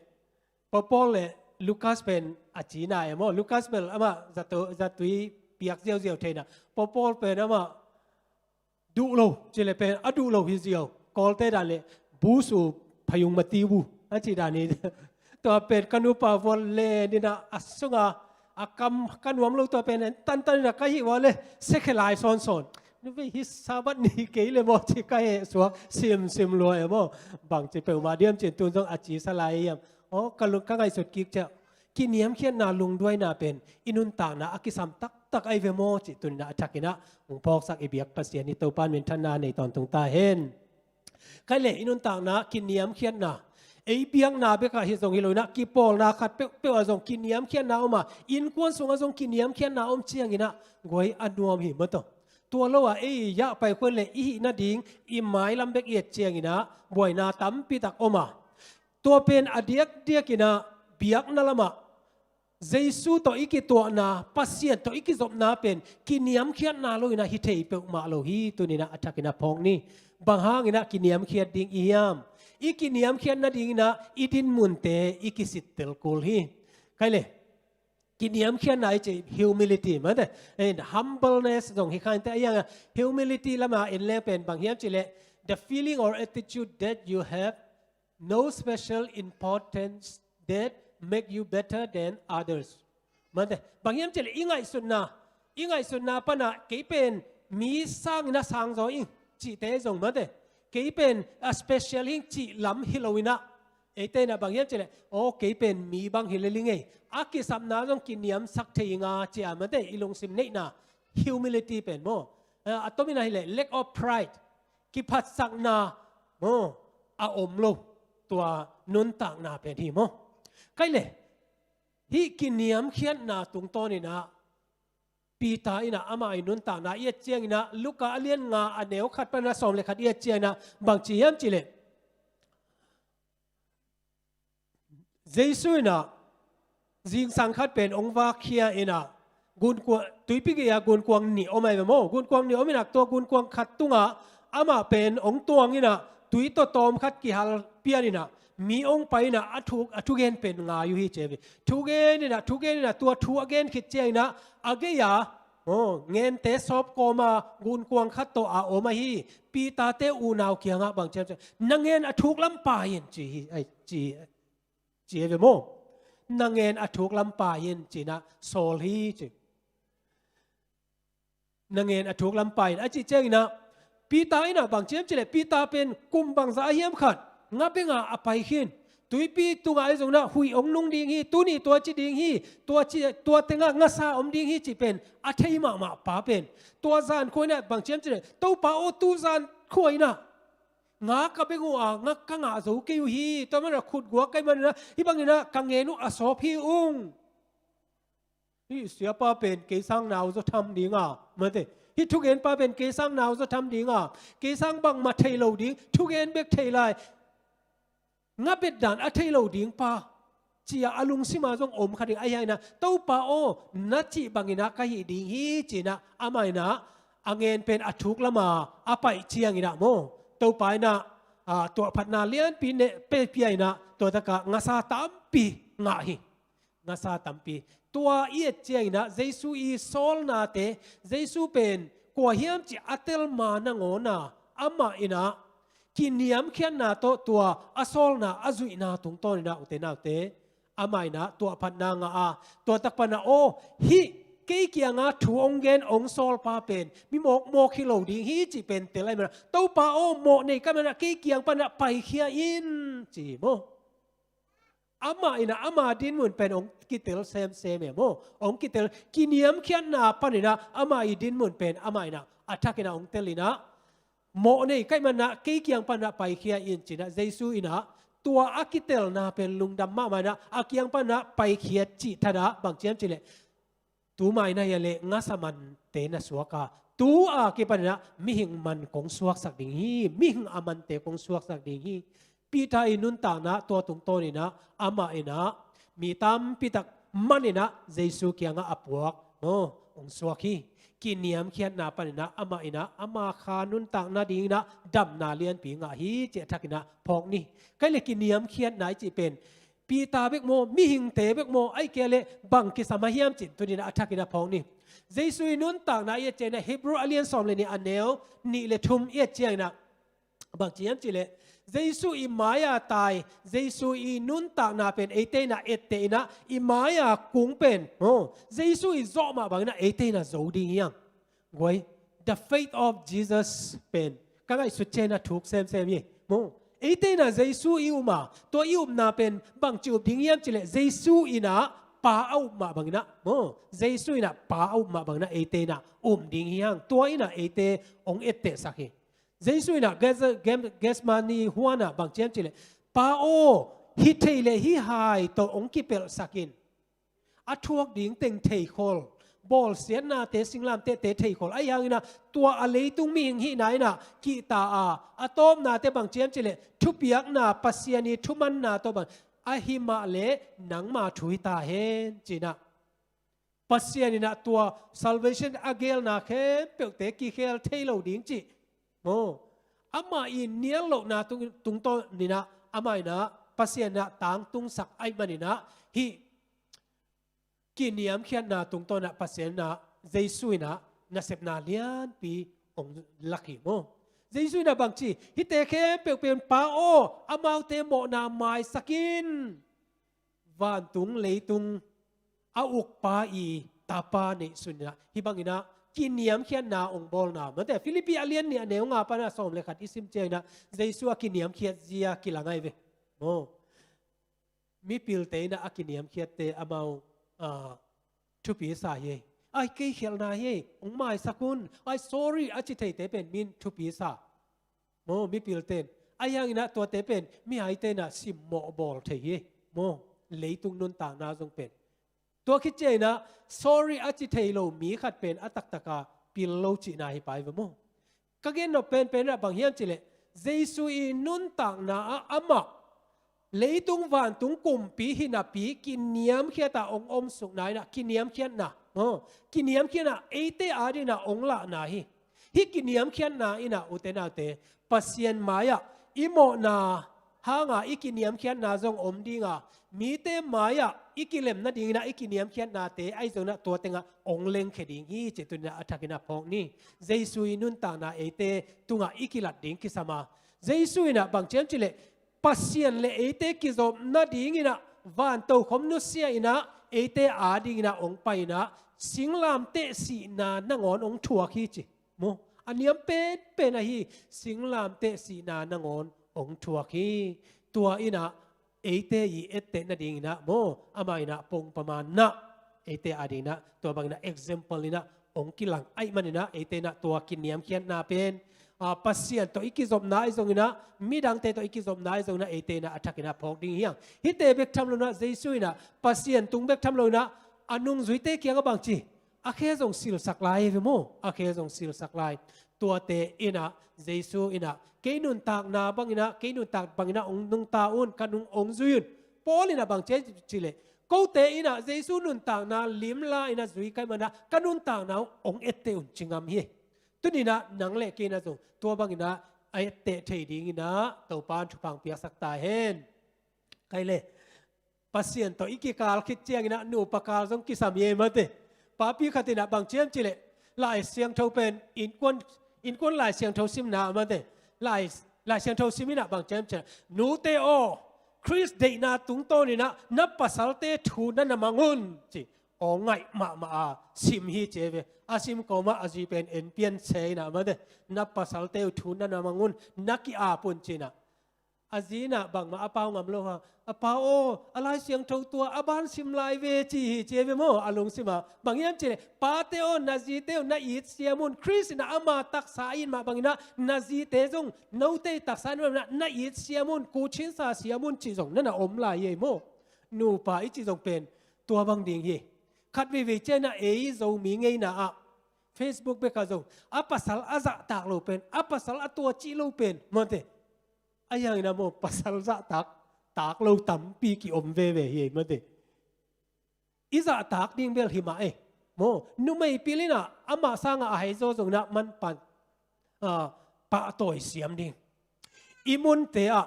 Paul le Lucas pen a cina e maw? Lucas bel amah zato-, zatui piak ziauziau thei inah, Paul pen amah duh lo, cileh pen a duh lo hi ziau. Kawlte dan le, "Busu phayung mati bu," a ci dan hi. Tua pen ka nupa vual le ninah a sunga a kam ka nuam lo, tua pen tantan inah ka hih vual le, sekhelai sawnsawn. Nuvei hi Sabbath ni kei le maw ci ka heh suak simsim lua e maw? Bang ci peuhmah diam cin tun zong a cisa lai hiam? Aw, ka lung ka ngaihsut kik ciah. Kiniamkhiatna, lungduaina pen i nuntakna a kisam taktak ai ve maw cih tuninah a thakinah hong phawksak i biak Pasian hi. Topa in minthanna nei tawntung ta hen. Kei le i nuntakna kiniamkhiatna, ei biakna bekah hi zong hi loinah kipawlna khat peuhpeuh ah zong kiniamkhiatna om a, innkuan sungah zong kiniamkhiatna om cianginah guai a nuam hi maw taw. Tua lo-a ei i yahpai khun le i hih nading i mailam bek i et ciangin ah buaina tampi tak om a, tua pen a diakdiakin ah biakna lamah Jesu tawh i kituahna, Pasian tawh i kizopna pen kiniamkhiatna lo-in ah hi thei peuhmah lo hi. Tuni-in ah a thakin ah phawk ni. Bang hangin ah kiniamkhiat ding i hiam? I kiniamkhiat nadingin ah i dinmunte i kisittel kul hi. Khai le, kiniamkhiatna i cih humility, mate, and humbleness zong hi kha inteh. A hiang a, humility lamah en leng pen bang hiam cih leh, the feeling or attitude that you have no special importance that make you better than others. Mate, bang hiam cih leh i ngaihsutna, i ngaihsutna pan ah kei pen mi sangin ah sang zaw ing cihte zong, mate, kei pen a special hi ing cih lam hi lo-in ah, eite in ah bang hiam cih leh, aw, kei pen mi bang hi lel ing ei, a kisapna zong kiniamsak thei ing a, ci-a, mate, i lungsim neihna, humility pen maw. A, a tomin ah hi leh lack of pride, kiphatsakna maw, a om lo, tua nuntakna pen hi maw. Khai le, hih kiniamkhiatna tungtawnin ah Peter in ah amah i nuntakna i et ciangin ah, Luka a lian nga a neu khat pan ah sawm le khat i et ciangin ah bang ci hiam cih leh, Jesu in ah zingsang khat pen hong vakkhia in ah, gunkuang, tuipi gei-a gunkuang nih om ahi ve maw. Gunkuang nih om in ah, tua gunkuang khat tungah amah pen hong tuang in ah, tui tawtawm khat kihal pian in ah, mi hong pai in ah, a thu, a thugen pen ngai uh hi, ci hi ve. Thugen in ah, thugen in ah, tua thu a gen khit ciangin ah, a gei-a, aw, ngente sawp kawma gunkuang khat tawh a om ahi Peter-te unau kiangah bang ci hiam cih leh, na ngen a thuk lam pai in, ci hi, ai, ci, ci hi ve maw. Na ngen a thuk lam pai in, ci-in ah sawl hi, ci. Na ngen a thuk lam pai in, a cih ciangin ah, Peter in ah bang ci hiam cih leh, Peter pen kum bangzah a hiam khat nga benga a pai khin. Tuipi tungah ahi zongin ah huih hong nung ding hi, tuni tua ci ding hi, tua ci, tua tengah ngasa om ding hi cih pen a thei mahmah pa pen, tua zan khua in ah bang ci hiam cih leh, Topa aw, tu zan khua in ah nga ka beng uh a, nga ka ngah zo kei uh hi. Tua manin ah khutguak ka hih manin ah, hih bangin ah ka ngen uh a sawp hi ung. Hih siapa pen kei sang nau zaw tham ding a, mate, hih thugenpa pen kei sang nau zaw tham ding a, kei sang bangmah thei lo ding, thugen bek thei lai, nga bet dan a thei lo ding pa, ci-a a lungsima zong om kha ding. A hiang in ah, Topa aw, na cih bangin ah ka hih ding hi, ci-in ah amah in ah a ngen pen a thuk lama a paih ciangin ah maw, Topa in ah, a, tuahphatna lianpi ne, pe pia in ah, tua takah ngasa tampi ngah hi. Ngasa tampi. Tua i et ciangin ah Jesu i sawlnate, Jesu pen kua hiam cih a tel ma nangawn ah, amah in ah kiniamkhiatna tawh tua a sawlna a zuihna tungtawnin ah, ute naute, amah in ah tuahphatna ngah a, tua tak pan ah, aw, hih kei kiangah thu hong gen hong sawlpa pen mi mawkmawk hi lo ding hi cih pen tel ahih manin ah, Topa aw, mawh nei ka hih manin ah kei kiang pan ah paikhia in, ci hi maw. Amah in ah ama dinmun pen hong kitel semsem e maw. Hong kitel, kiniamkhiatna panin ah ama i dinmun pen amah in ah a thakin ah hong tel in ah, mawh nei ka hih manin ah kei kiang pan ah paikhia in, ci-in ah Jesu in ah tua a kitelna pen lungdam mahmah in ah a kiang pan ah paikhiat cih thadah bang ci hiam cih leh, tu mai na hia leh ngasa mante na suak a, tu-a kipanin ah mihing man kong suaksak ding hi, mihing a mante kong suaksak ding hi. Peter i nuntakna tua tungtawnin ah amah in ah mi tampi tak man in ah Jesu kiangah a puak, aw, hong suak hi. Kiniamkhiatna panin ah amah in ah ama kha nuntak nadingin ah damna lianpi ngah hi, cih a thakin ah phawk ni. Khai le, kiniamkhiatna i cih pen Peter bek maw, mihingte bek maw, ahih kei leh bang kisam a hiam cih tuni-in ah a thakin ah phawk ni. Jesu i nuntakna i et ciangin ah Hebrew a lian sawm le nih a neu nih le thum i et ciangin ah bang ci hiam cih leh, Jesu i mai-a tai, Jesu i nuntakna pen eite in ah etteh in ah, i mai-a kung pen, aw, Jesu i zawh mah bangin ah eite in ah zo ding hi hang. Guai, the faith of Jesus pen ka ngaihsut ciangin ah thuk semsem hi maw. Eite in ah Jesu i um a, tua i upna pen bangci up ding hiam cih leh, Jesu in ah Pa a up mah bangin ah maw, Jesu in ah Pa a up mah bangin ah eite in ah um ding hi hang. Tua in ah eite hong ettehsak hi. Jesu in ah Geth-, Geth-, Gethsemane huan ah bang ci hiam cih leh, Pa aw, hi thei leh hih hai tawh hong kipelhsak in. A thuak ding teng theikhol, bawlsiatnate, singlamtehte theikhol ahi hangin ah, tua a leitung mihing hihna in ah kihta a, a tawpnate bang ci hiam cih leh thupiakna, Pasian ii thumanna tawh bang, ahi mah leh nangma thu hi ta hen ci-in ah, Pasian in ah tua salvation a geelna khempeuhte kikhel thei lo ding cih, maw, amah ii nial lohna tung, tungtawn in ah, amah in ah Pasian in ah tangtungsak ahih manin ah, hih kiniamkhiatna tungtawn ah Pasian in ah, Jesu in ah nasepna lianpi hong lak hi, maw. Jesu in ah bang ci, hihte khempeuh pen Pa aw, amaute mawhna maisak in. Vantung leitung a ukpa ii Tapa neihsun in ah, hih bangin ah kiniamkhiatna hong bawlna, mate, Philippi a lian nih a neu nga pan ah sawm le khat i sim ciangin ah, Jesu a kiniamkhiat zia kilang ahi ve, maw. Mipilte in ah a kiniamkhiatte amau, ah, thupi sa hi. Ai, kei khialhna hi, hong maisak un, ai, sorry a ci theite pen min thupi sa, maw, mipilte in. Ahi hangin ah tuate pen mihaite in ah simmawh bawl thei hi, maw, leitung nuntakna zong pen. Tua khit ciangin ah sorry a ci thei lo mi khat pen a taktak a pil lo cihna hi pai ve, maw. Ka gen nop penpen in ah bang hiam cih leh, Jesu ii nuntakna ah amah leitung vantung kumpi hi napi kiniamkhiat a hong omsukna in ah, kiniamkhiatna, maw, kiniamkhiatna eite adingin ah hong lahna hi. Hih kiniamkhiatna in ah, ute naute, Pasian mai-ah i mawhna hanga i kiniamkhiatna zong om ding a, mite mai-ah i kilem nadingin ah i kiniamkhiatnate ahi zongin ah tua tengah hong lengkhia ding hi cih tuni-in ah a thakin ah phawk ni. Jesu ii nuntakna eite tungah i kilat ding kisam a, Jesu in ah bang ci hiam cih leh, Pasian le eite kizop nadingin ah vantokhom nusia in ah eite adingin ah hong pai in ah, singlamteh sihna nangawn hong thuak hi ci. Maw, a niam penpen ahi, singlamteh sihna nangawn hong thuak hi. Tua in ah eite ii etteh nadingin ah, maw, amah in ah pongpaman ah eite adingin ah tua bangin ah example in ah hong kilang ahih manin ah, eite in ah tua kiniamkhiatna pen, ah, Pasian tawh i kizopna ahi zongin ah, midangte tawh i kizopna ahi zongin ah, eite in ah a thakin ah phawk ding hi hang. Hihte bek tham lo in ah, Jesu in ah Pasian tung bek tham lo in ah, a nungzuite kiangah bang ci, a khe zong silsak lai hi ve, maw, a khe zong silsak lai. Tuate in ah, Jesu in ah, kei nuntakna bangin ah, kei nuntak bangin ah hong nungta un, ka nung hong zui un. Paul in ah bang ci hiam cih leh, kote in ah Jesu nuntakna limla in ah zui ka hih manin ah ka nuntakna hong etteh un ci ngam hi. Tuni-in ah nang le kei in ah zong tua bangin ah a etteh thei dingin ah Topa'n thupha hong piaksak ta hen. Kei le Pasian tawh i kikal khit ciangin ah nupa kal zong kisam hi ei, mate. Papi khat in ah bang ci hiam cih leh, Lai Siangtho pen innkuan, innkuan Lai Siangtho simna, mate, Lai, Lai Siangtho sim in ah bang ci hiam cih leh, nute aw, Khrist deihna tungtawn in ah na pasalte thu na na mang un ci. Aw ngaih mahmah a sim hi ci ei ve. A sim kawmah a zi pen en pian se in ah, mate, na pasalte uh thu na na mang un, na ki-ap un ci in ah. A zi in ah bangmah a pau ngam lo hang, a pa aw, a Lai Siangtho tua a ban sim lai ve ci hi ci ei ve, maw. A lungsim ah bang hiam cih leh, pate aw, na zite uh na it siam un, Khrist in ah ama taksa in mah bangin ah na zite zong note taksa in mah na it siam un, kuchinsa siam un cih zong na na om lai hi ei, maw. Nupa i cih zong pen tua bang ding hi. Khat veivei ciangin ah ei Zomi ngeina ah Facebook bek ah zong a pasal a zahtak lo pen, a pasal a tua cih lo pen, mate, ahi hangin ah, maw, pasal zahtak, tak lo tampi ki-om veve hi ei, mate. I zahtak ding bel hi mah ei, maw. Numei pil in ah amah sangah a haizaw zong in ah manpan, ah, pahtawi siam ding. I munte ah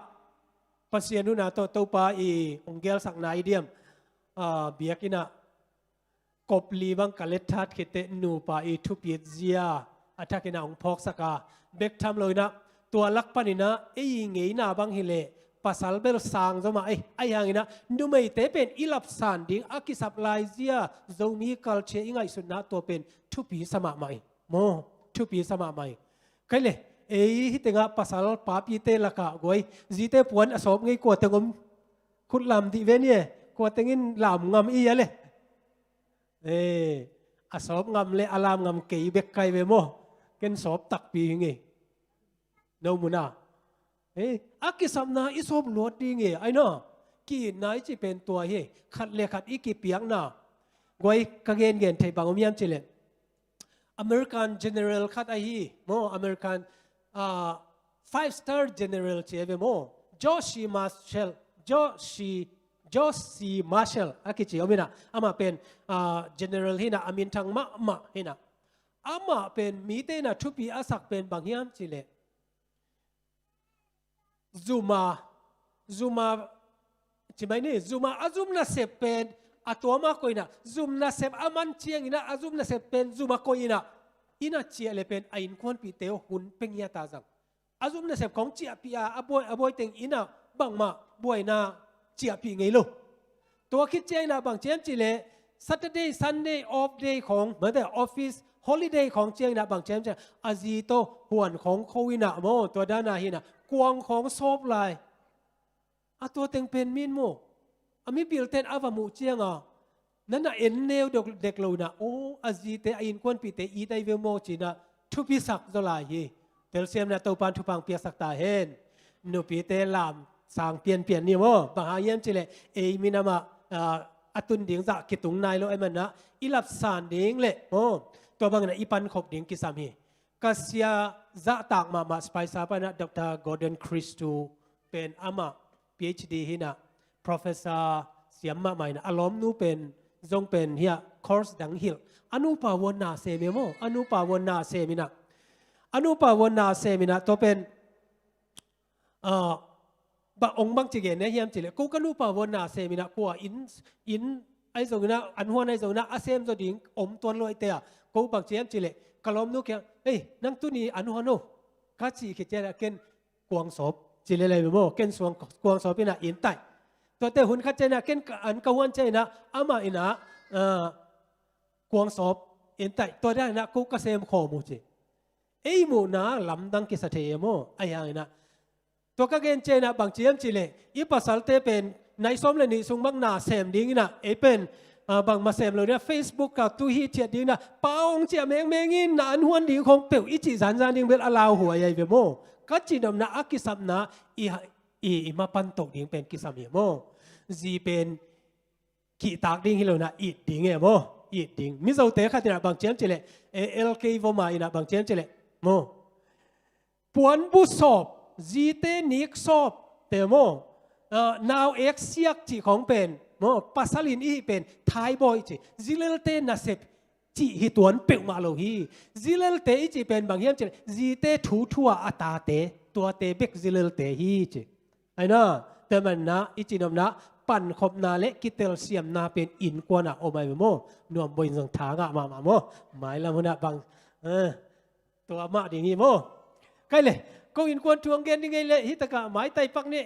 Pasian huhna tawh Topa ii hong geelsak nai diam, ah, biakinn ah kop li bang ka let that khit teh nupa ii thupit zia a thakin ah hong phawksak a, bek tham lo in ah tua lak panin ah ei ii ngeina bang hi leh pasal bel sang zaw mah ei, ahi hangin ah numeite pen i lapsan ding a kisap lai zia, Zomi culture i ngaihsutna tua pen thupi sa mahmah ei, maw, thupi sa mahmah ei. Kei le ei hih tengah pasal papite lakah guai, zite puan a sawp ngei kua teng om, khut lam dih ve ni e, kua teng in lam ngam i a le. Eh, a sawp ngam le a lam ngam kei bek kai ve maw. Ken sawp takpi hi ngei. No mu na. Eh, a kisapna i sawp luat ding e, ai no. Ki-itna i cih pen tua hi. Khat le khat i kipiakna. Guai, ka gengen theih bang om hiam cih leh, American general khat ahi maw, American, ah, five star general ci a ve maw, George Marshall, George, George Marshall a kici om hi na, amah pen, ah, general hi na, a minthang mahmah hi na. Amah pen mite in a thupi a sak pen bang hiam cih leh, zum a, zum a, ci mai ni, zum a, a zum nasep pen a tuam a koih in a, zum nasep a man ciangin a, a zum nasep pen zum a koih in a, inn a ciah leh pen a innkuanpihte uh hun pia ngiat a zang. A zum nasep khawng ciahpih a, a buai, a buai teng inn a bangmah buaina ciahpih ngei lo. Tua khit ciangin a bang ci hiam cih leh, Saturday, Sunday off day khawng, mate, office holiday khawng ciangin a bang ci hiam cih leh, a zi tawh huan khawng kho in a maw, tua dan a hi na, kuang khawng sawp lai. A tua teng pen min maw, a mipilte in a va muh ciang a, na na en neu dek, dek lo in a, aw, a zite, a innkuanpihte it ahi ve maw ci in a, thupi sak zaw lai hi. Telsiam in a, Topa'n thupha piaksak ta hen. Nupite lam sang pianpian ni maw. Bang hang hiam cih leh, ei minam ah, ah, a tun ding zah kitung nai lo ahih man a, i lapsan ding leh maw, tua bangin a i pankhop ding kisam hi. Ka sia zahtak mahmah Spicer pan a, Doctor Gordon Christou pen amah PhD hi na, professor siam mahmah hi na, a lawmnu pen zong pen hiah course dang hilh. A nupa uh a na sem hi maw, a nupa uh a na sem hi na. A nupa uh a na sem hi na, tua pen, ah, bang hong bang ci gen ne hiam cih leh, ko ka nupa uh a na sem hi na, kua inn, inn ahi zongin a, an huan ahi zongin a, a sem zaw ding om tuan lo ahih teh a, ko bang ci hiam cih leh, ka lawmnu kiang, "Ei, nang tuni an huan o," ka cih khit ciang a, ken kuang sawp ci lel hi maw, ken suang kuang sawp in a inn taih. Tuate hun khat ciang a, ken ka an ka huan ciang a, amah in a, ah, kuang sawp inn taih. Tua dan in a, ko ka sem khawm uh ci. Ei muhna lamdang kisa thei e maw, ahi hangin a. Tua ka gen ciang a, bang ci hiam cih leh, i pasalte pen nai sawm leh nih sung bang na sem ding in a, ei pen, ah, bangmah sem lo ding a, Facebook ah tu hithiat ding in a, pau hong ciah mengmeng in, na an huan ding khawng peuh i cih zanzan ding bel a lauhuai ahi ve maw. Ka cihnopna, a kisapna, i, i, i mapan toh ding pen kisam hi maw. Zi pen kihtak ding hi lo in a, it ding e maw, it ding. Mizote khat in a bang ci hiam cih leh, eh, L K Voma in a bang ci hiam cih leh maw, puanbu sawp, zite nik sawp te maw, ah, nau ek siak cih khawng pen maw, pasal in i hih pen thaibawi ci. Zi lelte nasep cih hi tuan peuhmah lo hi. Zi lelte i cih pen bang hiam cih leh, zite thu thu a a tate, tuate bek zi lelte hi ci. Ahi na, tua man a, i cihnopna, pankhopna leh kitelsiamna pen innkuan ah om ahi ve maw. Nuam boih in zong tha ngah mahmah maw. Mailam hun ah bang, eh, tua mah ding hi maw. Kai leh, ko innkuan thu hong gen ding ei leh, hi tak a maitai pak ni.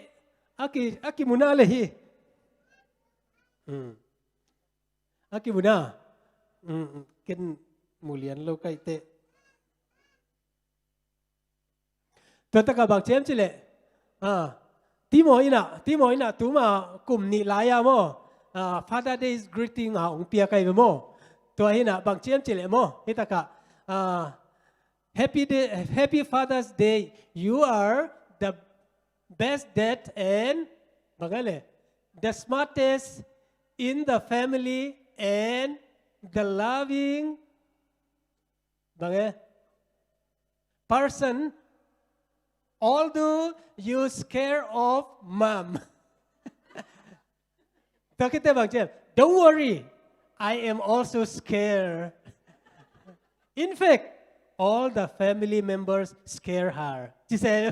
A ki, a kimu na leh hi. Hmm. A kimu na. Hmm, hmm. Ken mu lian lo kai teh. Tua tak a bang ci hiam cih leh, ah, Timo in a, Timo in a, tuma kum nih lai a maw, ah, Father Day greeting a hong piak ahi ve maw. Tua hi na, bang ci hiam cih leh maw, hi tak a, ah, "Happy day, happy Father's Day. You are the best dad and," bang e leh, "the smartest in the family and the loving," bang e, "person, although you scare of mom." Tua khit teh bang ci hiam? "Don't worry, I am also scared. In fact, all the family members scare her." Ci se.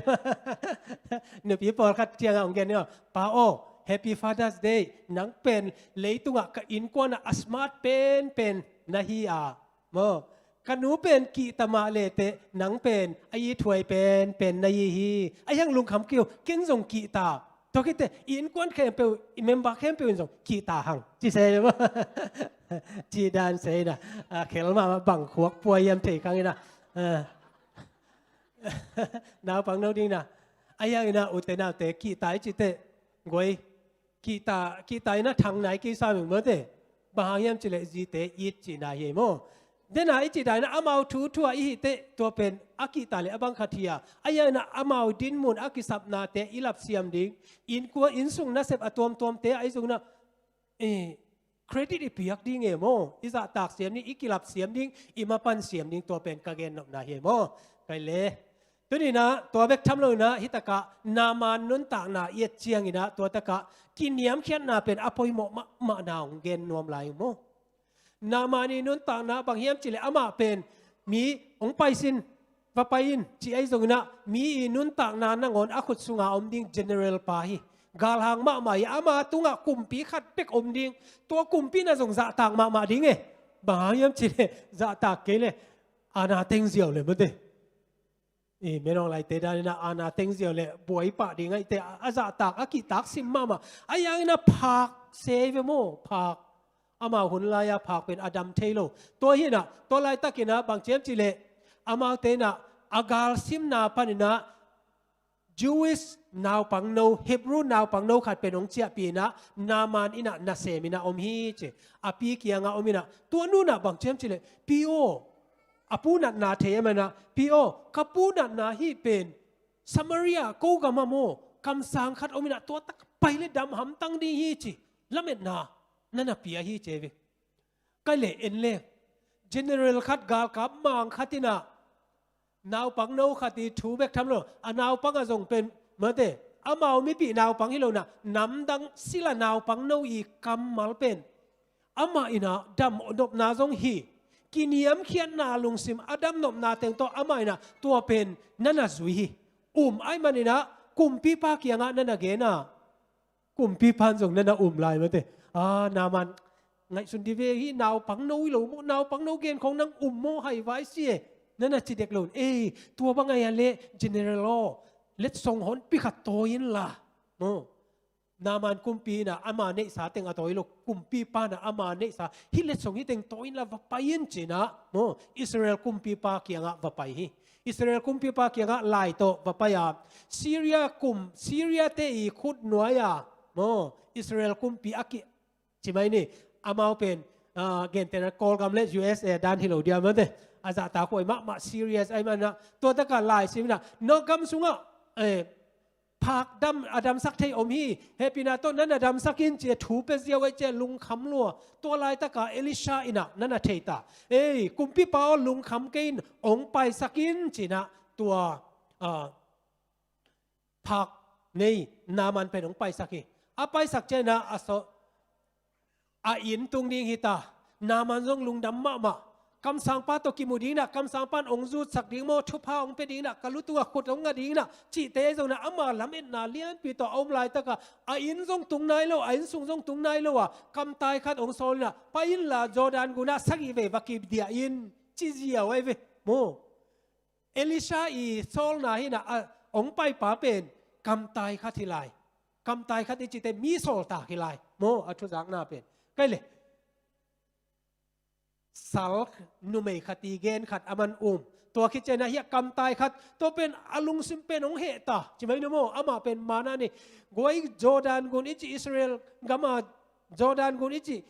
Nupi pawlkhat kiang a hong gen ni aw, "Pa aw, Happy Father's Day. Nang pen leitung ah ka innkuan ah a smart penpen na hi a, maw, ka nu pen kihta mah leh teh, nang pen a ithuai penpen na hi hi. Ahi hang lungkham kei un, ken zong kihta. Tua khit teh i innkuan khempeuh, i member khempeuh in zong kihta hang," ci se. Cih dan se in a, a khel mahmah, bang khuak pua hiam thei kha ing in a. Ah. Naupang no ding in a. Ahi hang in a, ute naute, kihta i cih teh, guai, kihta, kihta in a thang nai kei sam ing maw te. Bang hang hiam cih leh zite it cihna hi maw. Dena i cih dan in a amau thu thu a i hih teh, tua pen a kihta leh a bang khat hi a. Ahi hang in a amau dinmun a kisapnate i lapsiam ding. Innkuan, innsung nasep a tuamtuamte ahi zongin a, eh, credit i piak ding e maw, i zahtak siam ding, i kilap siam ding, i mapan siam ding, tua pen ka gennopna hi e maw. Kai le, tuninah tua bek tham loinah hitakah Naaman nuntakna i et cianginah tua takah kiniamkhiatna pen a poimawh mahmahna hong gen nuam lai maw. Naaman i nuntakna bang hiam cileh amah pen mi hong paisin va pai in ci ahi zonginah mi i nuntakna nangawn a khut sunga om ding general pa hi. Galhang mahmah hi. Ama tungah kumpi khat bek om ding. Tua kumpi na zong zahtak mahmah ding e. Bang hang hiam cileh zahtak kei le ana tengziau le mate. I menawng laite daninah ana tengziau le buaipah ding ahite a zahtak a kihtak sim mahmah. A yanginah phak sei ve maw, phak. Amau hun lai-a phak pen a dam thei lo. Tua hinah tua laitakinah bang ciam cileh amaute inah a galsimna paninah Jewish naupangno, Hebrew naupangno khat pen hong ciahpih inah Naaman inah naseminah om hi ci. A pi kiangah om inah tua nunah bang ciam cileh pi aw, a pu natna thei a manah pi aw, ka pu natna hih pen Samaria ko gam a maw kamsang khat om inah tua tak pai le dam hamtang ding hi ci. Lametna na na pia hi ci e ve. Kai le en le general khat galkap mang khat inah naupangno khat i thu bek tham lo a naupang a zong pen mate amau mipih naupang hi lonah namdang sila naupangno i kammal pen amah inah dam nopna zong hi. Kiniamkhiatna lungsim a dam nopna teng tawh amah inah tua pen na na zui hi. Um ai maninah kumpipa kiangah na na gena kumpipan zong na na um lai mate. A Naaman ngaihsun di ve hi, naupangno hi lo maw, naupangno gen khong nang um maw, haivai si e. Na na ci dek lo. Ei, tua bang ai a le general aw, letsong honpi khat tawi inla maw. Naaman kumpi inah ama neihsa teng a tawi lo, kumpipa inah ama neihsa hih letsong hih teng tawi inla va pai in cinah maw Israel kumpipa kiangah va pai hi. Israel kumpipa kiangah lai tawh va pai a Syria kum, Syria te i khut nuai-a maw Israel kumpi a ki ci mai ni. Amau pen gentehna Kawlgam le U S A dan hi lo dia mate. A zahtak huai mahmah serious ai manah tua takah lai siminah no gam sungah phak dam a damsak thei om hi. Hehpihna tawh nan a damsak in ci a thu pia ziau ai ci a lungkham lua. Tua laitaka Elisha inah nan a theita. Ei kumpipa aw lungkham kei in ong paisak in cinah tua phak nei Naaman pen ong paisak hi. A paisak cianah a so a inn tung ding hita. Naaman zong lungdam mahmah. Kamsangpa tawh kimu dinah kamsangpan ong zutsak ding maw thupha ong pia dinah ka lutu a khut ong nga dinah cihte zonah ama lametna lianpi tawh a om laitaka a inn zong tung nai lo a inn sung zong tung nai lo a kamtai khat ong sawl inah pai inla Jordan gunah sagih vei va kidiah in ci ziau ai ve maw. Elisha i sawlna hinah a ong paipa pen kamtai khat hi lai. Kamtai khat i cite mi sawltak hi lai maw a thuzakna pen. Kai le sal numei khat i gen khat a man um. Tua khit cianah hiah kamtai khat tua pen a lungsim pen ong hehta ci mai na maw amah pen mana ni. Guai Jordan gun i ci Israel gama Jordan gun i ci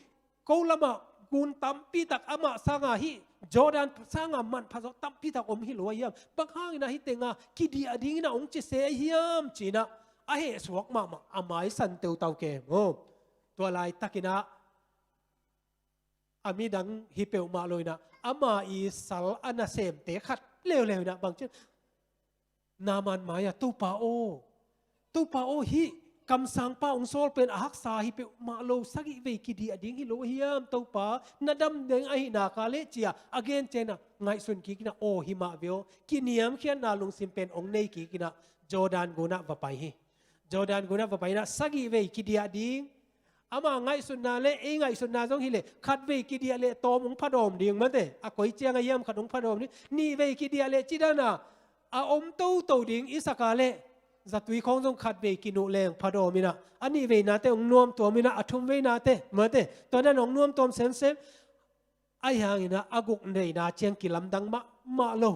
ko lamah gun tampitak amah sanga hih Jordan sanga manpha zawh tampitak om hi lo a hiam? Bang hangin ahi tenga kidiah dingin a ong cise a hiam cinah a hehsuak mahmah a maisan teutau ke maw. Tua laitakinah a midang hi peuhmah loinah ama i sal a nasemte khat leuleu inah bangcin Naaman mai-ah Topa aw, Topa aw hih kamsangpa ong sawl pen a haksa hi peuhmah lo sagih vei kidiah ding hi lo a hiam Topa na dam ding ahi naka leh cia a gen cianah ngaihsun kikinah aw hi mah ve aw kiniamkhiatna lungsim pen ong nei kikinah Jordan gunah va pai hi. Jordan gunah va pai inah sagih vei kidiah ding. Ama ngaihsutna le ei ngaihsutna zong hileh khatvei kidiah leh tawm ong phadawm ding mate a koi ciang a hiam khat ong phadawm ding nihvei kidiah leh cidana a om toto ding i saka leh zatui khawng zong khatvei kinuh leng phadawm inah a nihveinate ong nuamtuam inah a thumveinate mate tua dan ong nuamtuam semsem. Ahi hanginah a guk neina ciang kilamdang mahmah lo.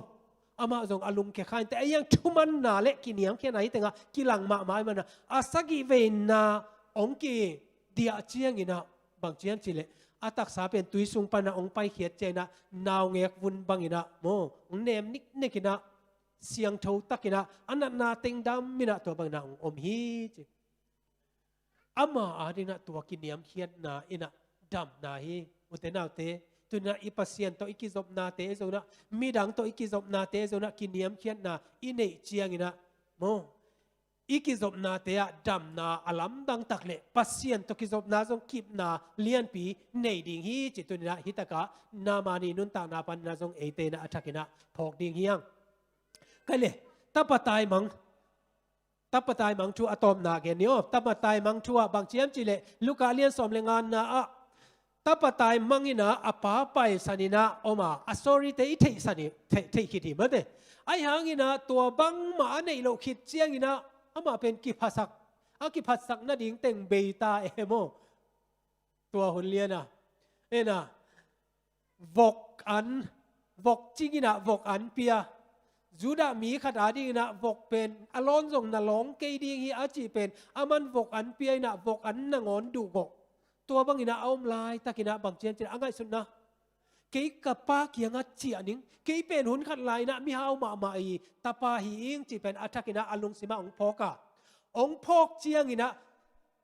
Amah zong a lungkia kha inteh ahi hang thumanna le kiniamkhiatna hi tengah kilang mahmah ahi manah a sagih veina ong kidiah cianginah bang ciam cileh a taksa pen tui sung panah ong paikhiat cianginah naungek vun banginah maw ong nem niknekinah siangtho takinah a natna tengdam inah tua banginah ong om hi ci. Ama adinah tua kiniamkhiatna inah damna hi. Ute naute, tuni-in ah i Pasian tawh i kizopnate zong-in ah, midang tawh i kizopnate zong-in ah kiniamkhiatna i neih ciangin ah, maw, i kizopnate ah damna a lamdang tak leh Pasian tawh kizopna zong kipna lianpi nei ding hi cih tuni-in ah hi takah Naaman i nuntakna panin ah zong eite in ah a thakin ah phawk ding hi hang. Kei le, tapa taimang, tapa taimang thu a tawpna gen ni aw. Tapa taimang thu ah bang ci hiam cih leh Luka lian sawm le ngana ah tapa taimang in ah a pa paisan in ah om a, a sorry-te i theihsan hi, theih, theih khit hi mate. Ahi hangin ah tua bangmah a neih loh khit ciangin ah amah pen kiphasak, a kiphasak nading teng bei ta e maw. Tua hun lian ah, en ah, vok an, vok cingin ah vok an pia. Judah mi khat adingin ah vok pen a lawn zong na lawng kei ding hi a cih pen, aman vok an pia in ah vok an nangawn duhgawh. Tua bangin ah a om laitakin ah bang ci hiam cih leh a ngaihsutna, kei ka pa kiangah ciah ning, kei pen hun khat lai-in ah mihau mahmah i tapa hi ing cih pen a thakin ah a lungsim ah hong phawk a, hong phawk ciangin ah,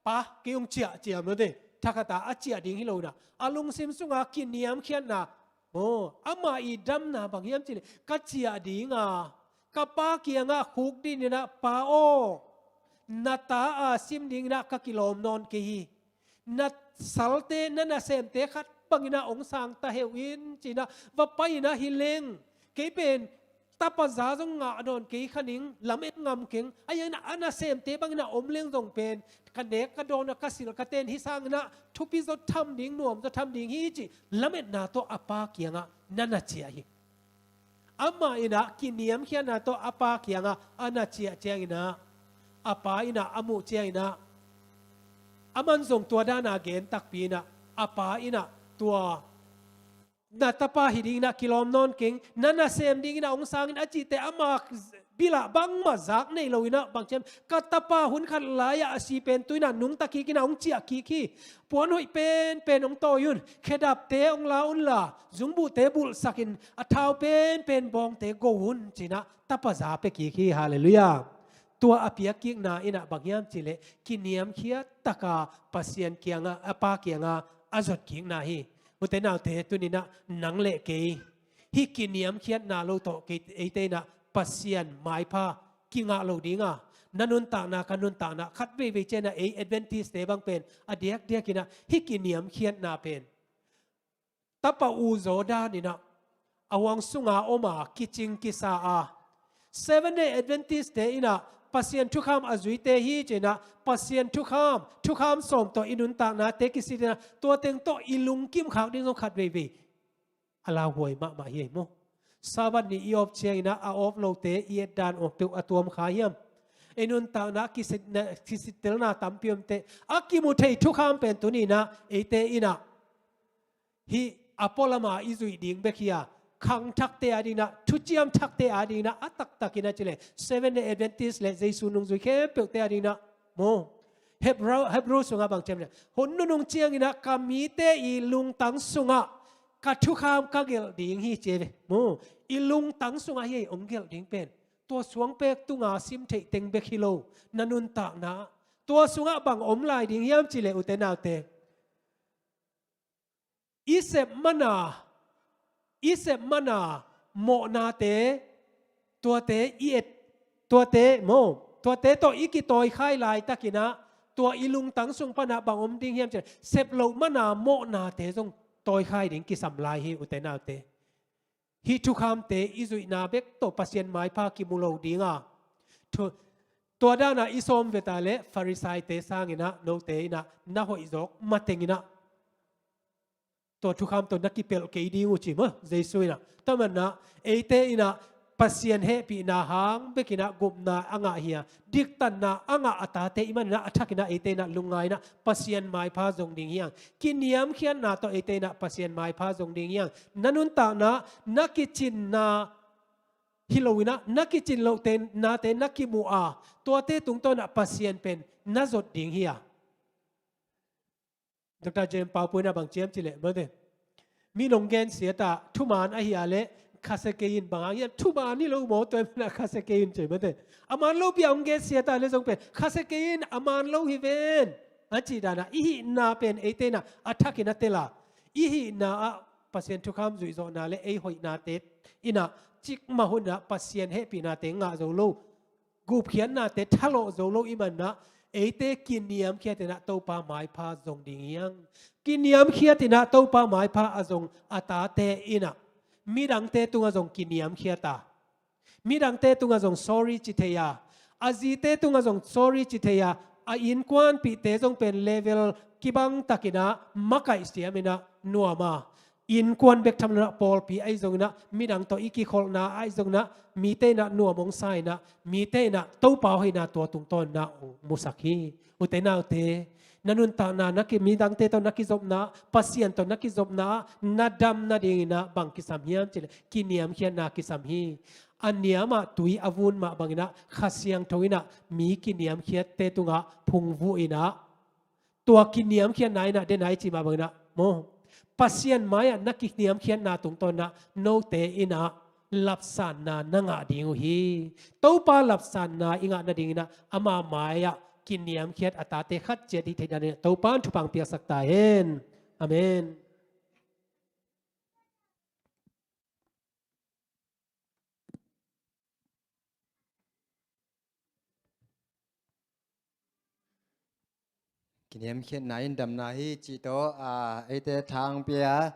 pa, kei hong ciah, ciah mate. Thakhat a ciah ding hi lo in ah, a lungsim sungah kiniamkhiatna, aw, amah i damna bang hiam cih leh, ka ciah ding a, ka pa kiangah khukdin in ah, pa aw, na ta a sim dingin ah ka kilawm nawn kei hi. Na salte, na nasemte khat bangin ah hong sang ta heuh in ci-in ah va pai in ah hi leng, kei pen tapa za zong ngah nawn kei kha ning, lamet ngam keng. Ahi hangin ah a nasemte bangin ah om leng zong pen ka nek ka dawn ah ka silh ka ten, hih sangin ah thupi zaw tham ding, nuam zaw tham ding hi cih lametna tawh a pa kiangah na na ciah hi. Amah in ah kiniamkhiatna tawh a pa kiangah a na ciah ciangin ah, a pa in ah a muh ciangin ah, aman zong tua dan a gen takpi in ah, a pa in ah tua na tapa hi dingin ah kilawm nawn keng, na nasem dingin ah hong sang in a cihte ama bil ah bangmah zak nei lo in ah bang ci hiam, ka tapa hun khat lai-ah a si pen tu-in ah nungta kik in ah hong ciah kik hi. Puan hoih penpen hong tawi un, khedapte hong la unla, zungbuhte bulhsak in, a thau penpen bawngte go un ci-in ah tapa za pia kik hi. Halleluiah. Tua a piakkikna in ah bang hiam cih leh kiniamkhiat taka Pasian kiangah, a pa kiangah a zot kikna hi. Ute naute, tuni-in ah nang le kei hih kiniamkhiatna lo tawh kei, eite in ah Pasian maipha kingah lo ding a, na nuntakna, ka nuntakna, khat veivei ciang ah ei Adventist-te bang pen a diakdiak in ah hih kiniamkhiatna pen tapa u zaw dan in ah a huang sunga om a, kicing kisa a, Seventh Day Adventist-te in ah Pasian thukham a zuite hi ci-in ah Pasian thukham, thukham sawm tawh i nuntaknate kisit in ah tua teng tawh i lungkim khak ding zong khat veivei a lauhuai mahmah hi ei maw. Sabbath ni i off ciangin ah a off lote i et dan om peuh a tuam kha hiam? I nuntakna kisitna, kisittelna tampi om teh, a kimu thei thukham pen tuni-in ah eite in ah hih a pualama i zuih ding bek hi a, khangthakte adingin ah, thuciam thakte adingin ah, a taktakin ah ci leh Seventh Day Adventist le Jesu nungzui khempeuhte adingin ah maw. Hebrew, Hebrew sungah bang ci hiam leh, hun nunung ciangin ah ka mite i lungtang sungah ka thukham ka gelh ding hi ci ve maw. I lungtang sungah hi ei hong gelh ding pen. Tua suangpek tunga sim theih teng bek hi lo, na nuntakna tua sungah bang om lai ding hiam cih leh, ute naute, i sep mana, i sep mana mawhnate, tuate i et, tuate maw, tuate tawh i kitawi khai laitakin ah tua i lungtang sung pan ah bang om ding hiam cih leh, sep loh mana mawhnate zong tawi khai ding kisam lai hi, ute naute. Hih thukhamte i zuihna bek tawh Pasian maipha kimu lo ding a, thu, tua dan a i sawm veta leh Farisai-te sangin ah note in ah na hoih zawk matengin ah tua thukham tawh na kipelh kei ding uh ci maw Jesu in ah. Tua manin ah eite in ah Pasian hehpihna hang bekin ah gupna a ngah hi a, diktatna a ngah a tate i hih manin ah a thakin ah eite in ah lungngai in ah Pasian maipha zong ding hi hang. Kiniamkhiatna tawh eite in ah Pasian maipha zong ding hi hang. Na nuntakna, na kicinna hi lo in ah, na kicin loh te, nate na kimuh a, tuate tungtawn ah Pasian pen na zot ding hi a. Doctor J M Paupu in ah bang ci hiam cih leh, maw te, mi nong gensiat a, thuman ahi a leh khasia kei in, bang hang hiam, thuman hi lo maw, tua ahih manin ah khasia kei in ci, maw te. A man lopi a hong gensiat a leh zong pen khasia kei in, a man lo hi ven. A cih danah i hihna pen eite inah a thakin a tel a, i hihna ah Pasian thukham zuihzawhna le ei hoihnate inah cikmah hunah Pasian hehpihnate ngah zo lo, gupkhiatnate thalawh zo lo i manah eite kiniamkhiat inah Topa maipha zong ding hi hang. Kiniamkhiat inah Topa maipha a zong a tate inah midangte tungah zong kiniamkhiat a, midangte tungah zong sorry ci thei a, a zite tungah zong sorry ci thei a, a innkuanpihte zong pen level kibang takinah makaih siam inah nuam a, innkuan bek tham loinah pawlpi ahi zonginah midang tawh i kikholhna ahi zonginah mite inah nuam hong sa inah mite inah Topa hoihna tua tungtawn inah hong musak hi. Ute naute, na nuntakna na ki, midangte tawh na kizopna, Pasian tawh na kizopna ah na dam nadinginah bang kisam hiam cihleh kiniamkhiatna kisam hi. A niamah tui a vun mah banginah Kha Siangtho inah mi kiniamkhiatte tungah phungvuh inah tua kiniamkhiatna inah den ai cih mah banginah maw, Pasian mai-ah na kiniamkhiatna tungtawn inah note inah lapsanna na ngah ding uh hi. Topa lapsanna i ngah nadinginah ama mai-ah kiniamkhiat a tate khat ciat i theih danin Topa in thupha piaksak ta hen. Amen. Kiniamkhiatna in damna hi cih tawh, a, eite thang pia,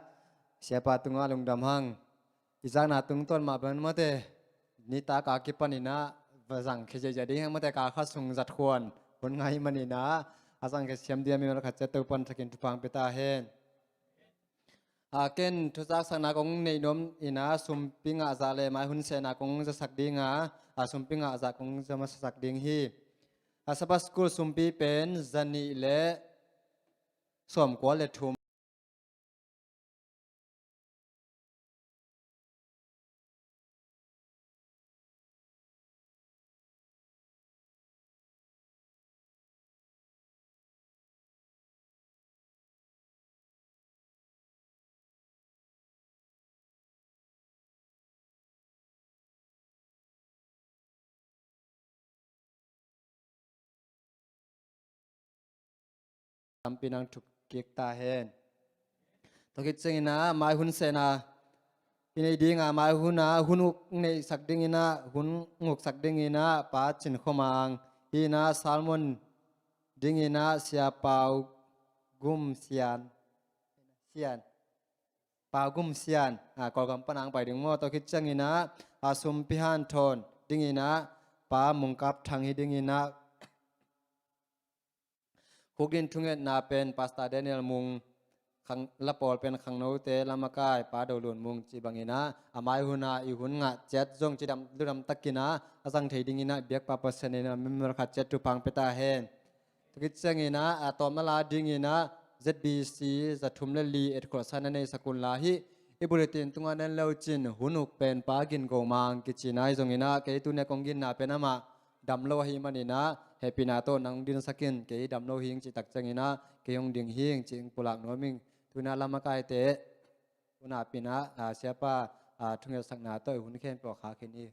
siapa tungah lungdam hang. I zakna tungtawn mah bang mate, nitak a kipan inah va zangkhia ziahziah ding hang mate, kal khat sung zat khuan hun ngai man inah a zangkhia siam ding a mimal khat ciat Topa in thakin thupha pia ta hen. A, ken thuzaksakna kong neih nuam inah sumpi ngah zah le mai hun sehna kong zasak ding a, a, sumpi ngah zah kong za masak ding hi. A, Sabbath School sumpi pen za nih le sawmkua le thum. Tampi nang thuk kik ta hen. Tua khit ciangin ah mai hun sehna i neih ding a, mai hun a hun uk neihsak dingin ah, hun uksak dingin ah Pa Cin Khua Mang, hi in ah sermon dingin ah Sia Pau Gum Sian, Sian, Pau Gum Sian, a, Kawlgam pan a hong pai ding maw. Tua khit ciangin ah, a, sumpi hanthawn dingin ah Pa Mung Kap Thang hi dingin ah, khukdin thungetna pen Pastor Daniel Mung, khang, la pawl pen khangnote lamakai Pa Do Lun Mung cih bangin ah, a mai hun a i hun ngah ciat zong cidam ludam takin ah a zang thei dingin ah biakpa Pasian in ah mimal khat ciat thupha pia ta hen. Tua khit ciangin ah, a tawpna la dingin ah Z B C za thum le li etkholhsa na neihsak un la hi. I bulletin tungah na en lo cin, hun uk pen Pa Gin Go Mang kici na hi zongin ah, kei tuni a kong ginna pen amah dam lo ahih manin ah, hehpihna tawh nang dinsak in, kei dam lo hi ing cih tak ciangin ah, kei hong ding hi ing cih hong pulak nuam ing. Tuni a lamakaite, hun a pin ah, a, siapa, a, thungetsakna tawh i hun khempeuh khak khin hi.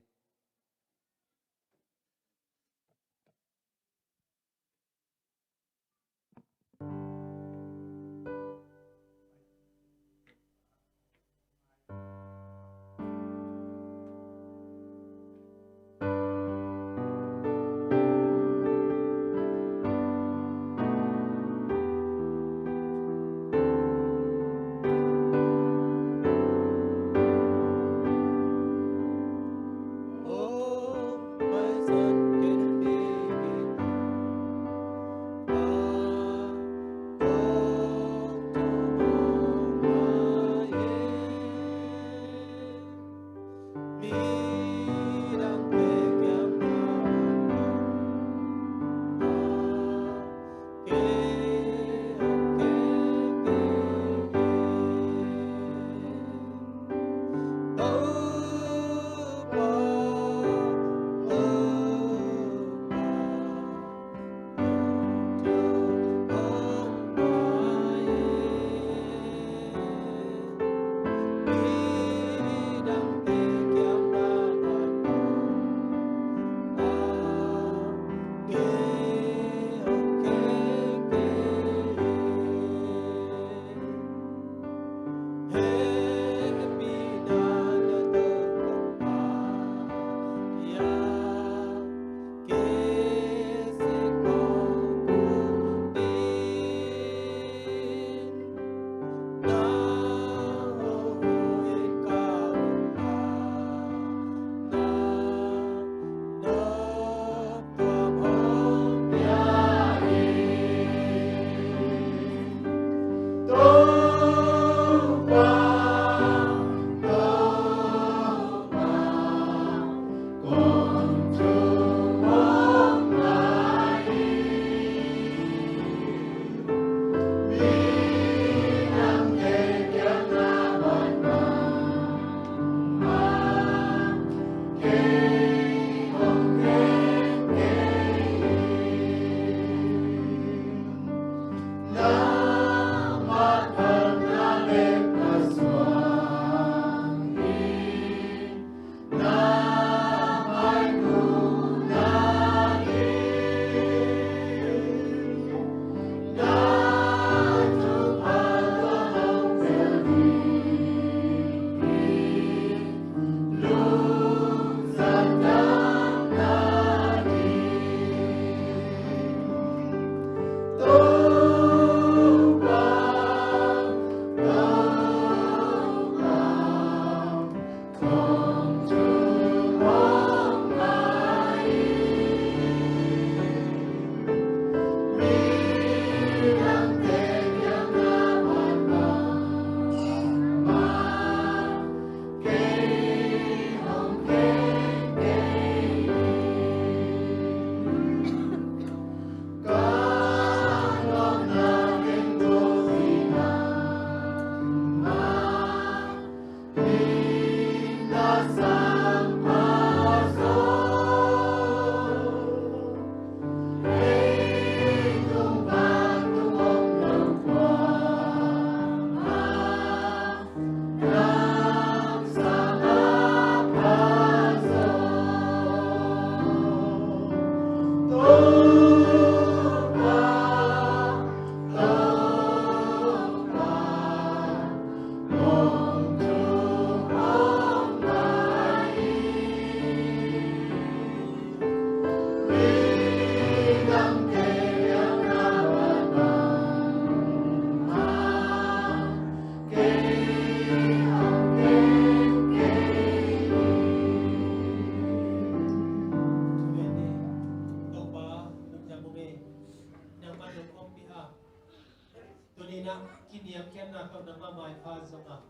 Kiniamkhiatna tawh nangmah maipha zongah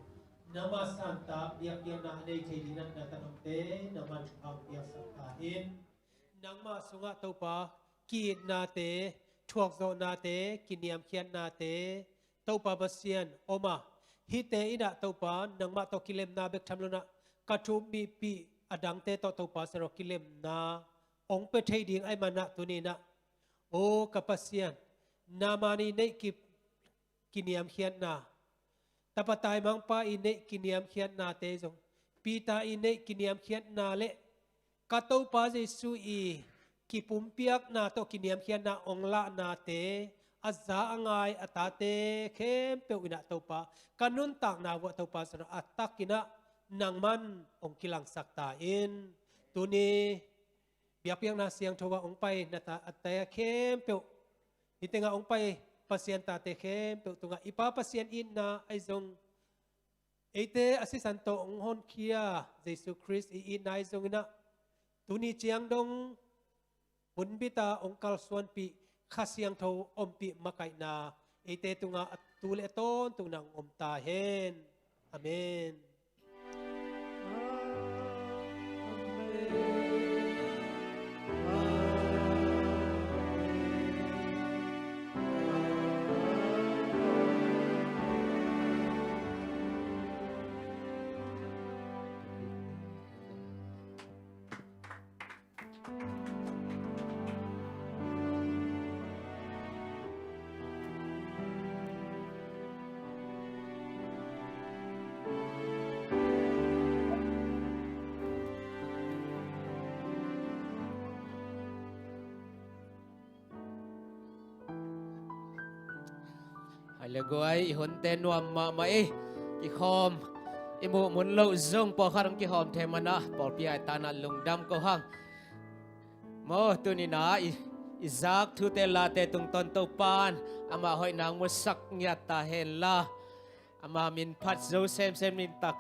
nangmah santa biakpiakna a nei thei dingin na tanawmte nangmah thupha piaksak ta in. Nangmah sungah Topa ki-itnate, thuakzawhnate, kiniamkhiatnate Topa Pasian om a, hihte in ah Topa nangmah tawh kilemna bek tham lo-in ah ka thu mipih a dangte tawh Topa Pasian aw kilemna hong pia thei ding ahih manin ah tuni-in ah, aw ka Pasian, Naaman i neih ki kiniamkhiatna, tapa taimangpa i neih kiniamkhiatnate zong, Peter i neih kiniamkhiatna le ka Topa Jesu i kipumpiakna tawh kiniamkhiatna hong lahnate a za a ngai a tate khempeuh in ah Topa ka nuntakna vuah Topa Pasian aw a takin ah nangman hong kilangsak ta in. Tuni biakpiakna siangtho ah hong pai na ta a tate khempeuh, hih tengah hong pai Pasian tate khempeuh tungah i Pa Pasian itna ahi zong, eite a sisan tawh hong honkhia Jesu Khrist i itna ahi zongin ah, tuni ciang dong hun bit a hong kalsuanpih Kha Siangtho ompih makaihna eite tungah a tu le a tawntung nang om ta hen. Amen. Hai le guai, i hunte nuam mahmah ei. Kikhawm i muh mun loh zong pawlkhat hong kikhawm thei manin ah pawlpi a i tanah lungdam ko hang. Maw, tuni-in ah i, i zak thute late tungtawn Topa'n amah hoihna hong musak ngiat ta hen la, ama min phat zo semsem in tak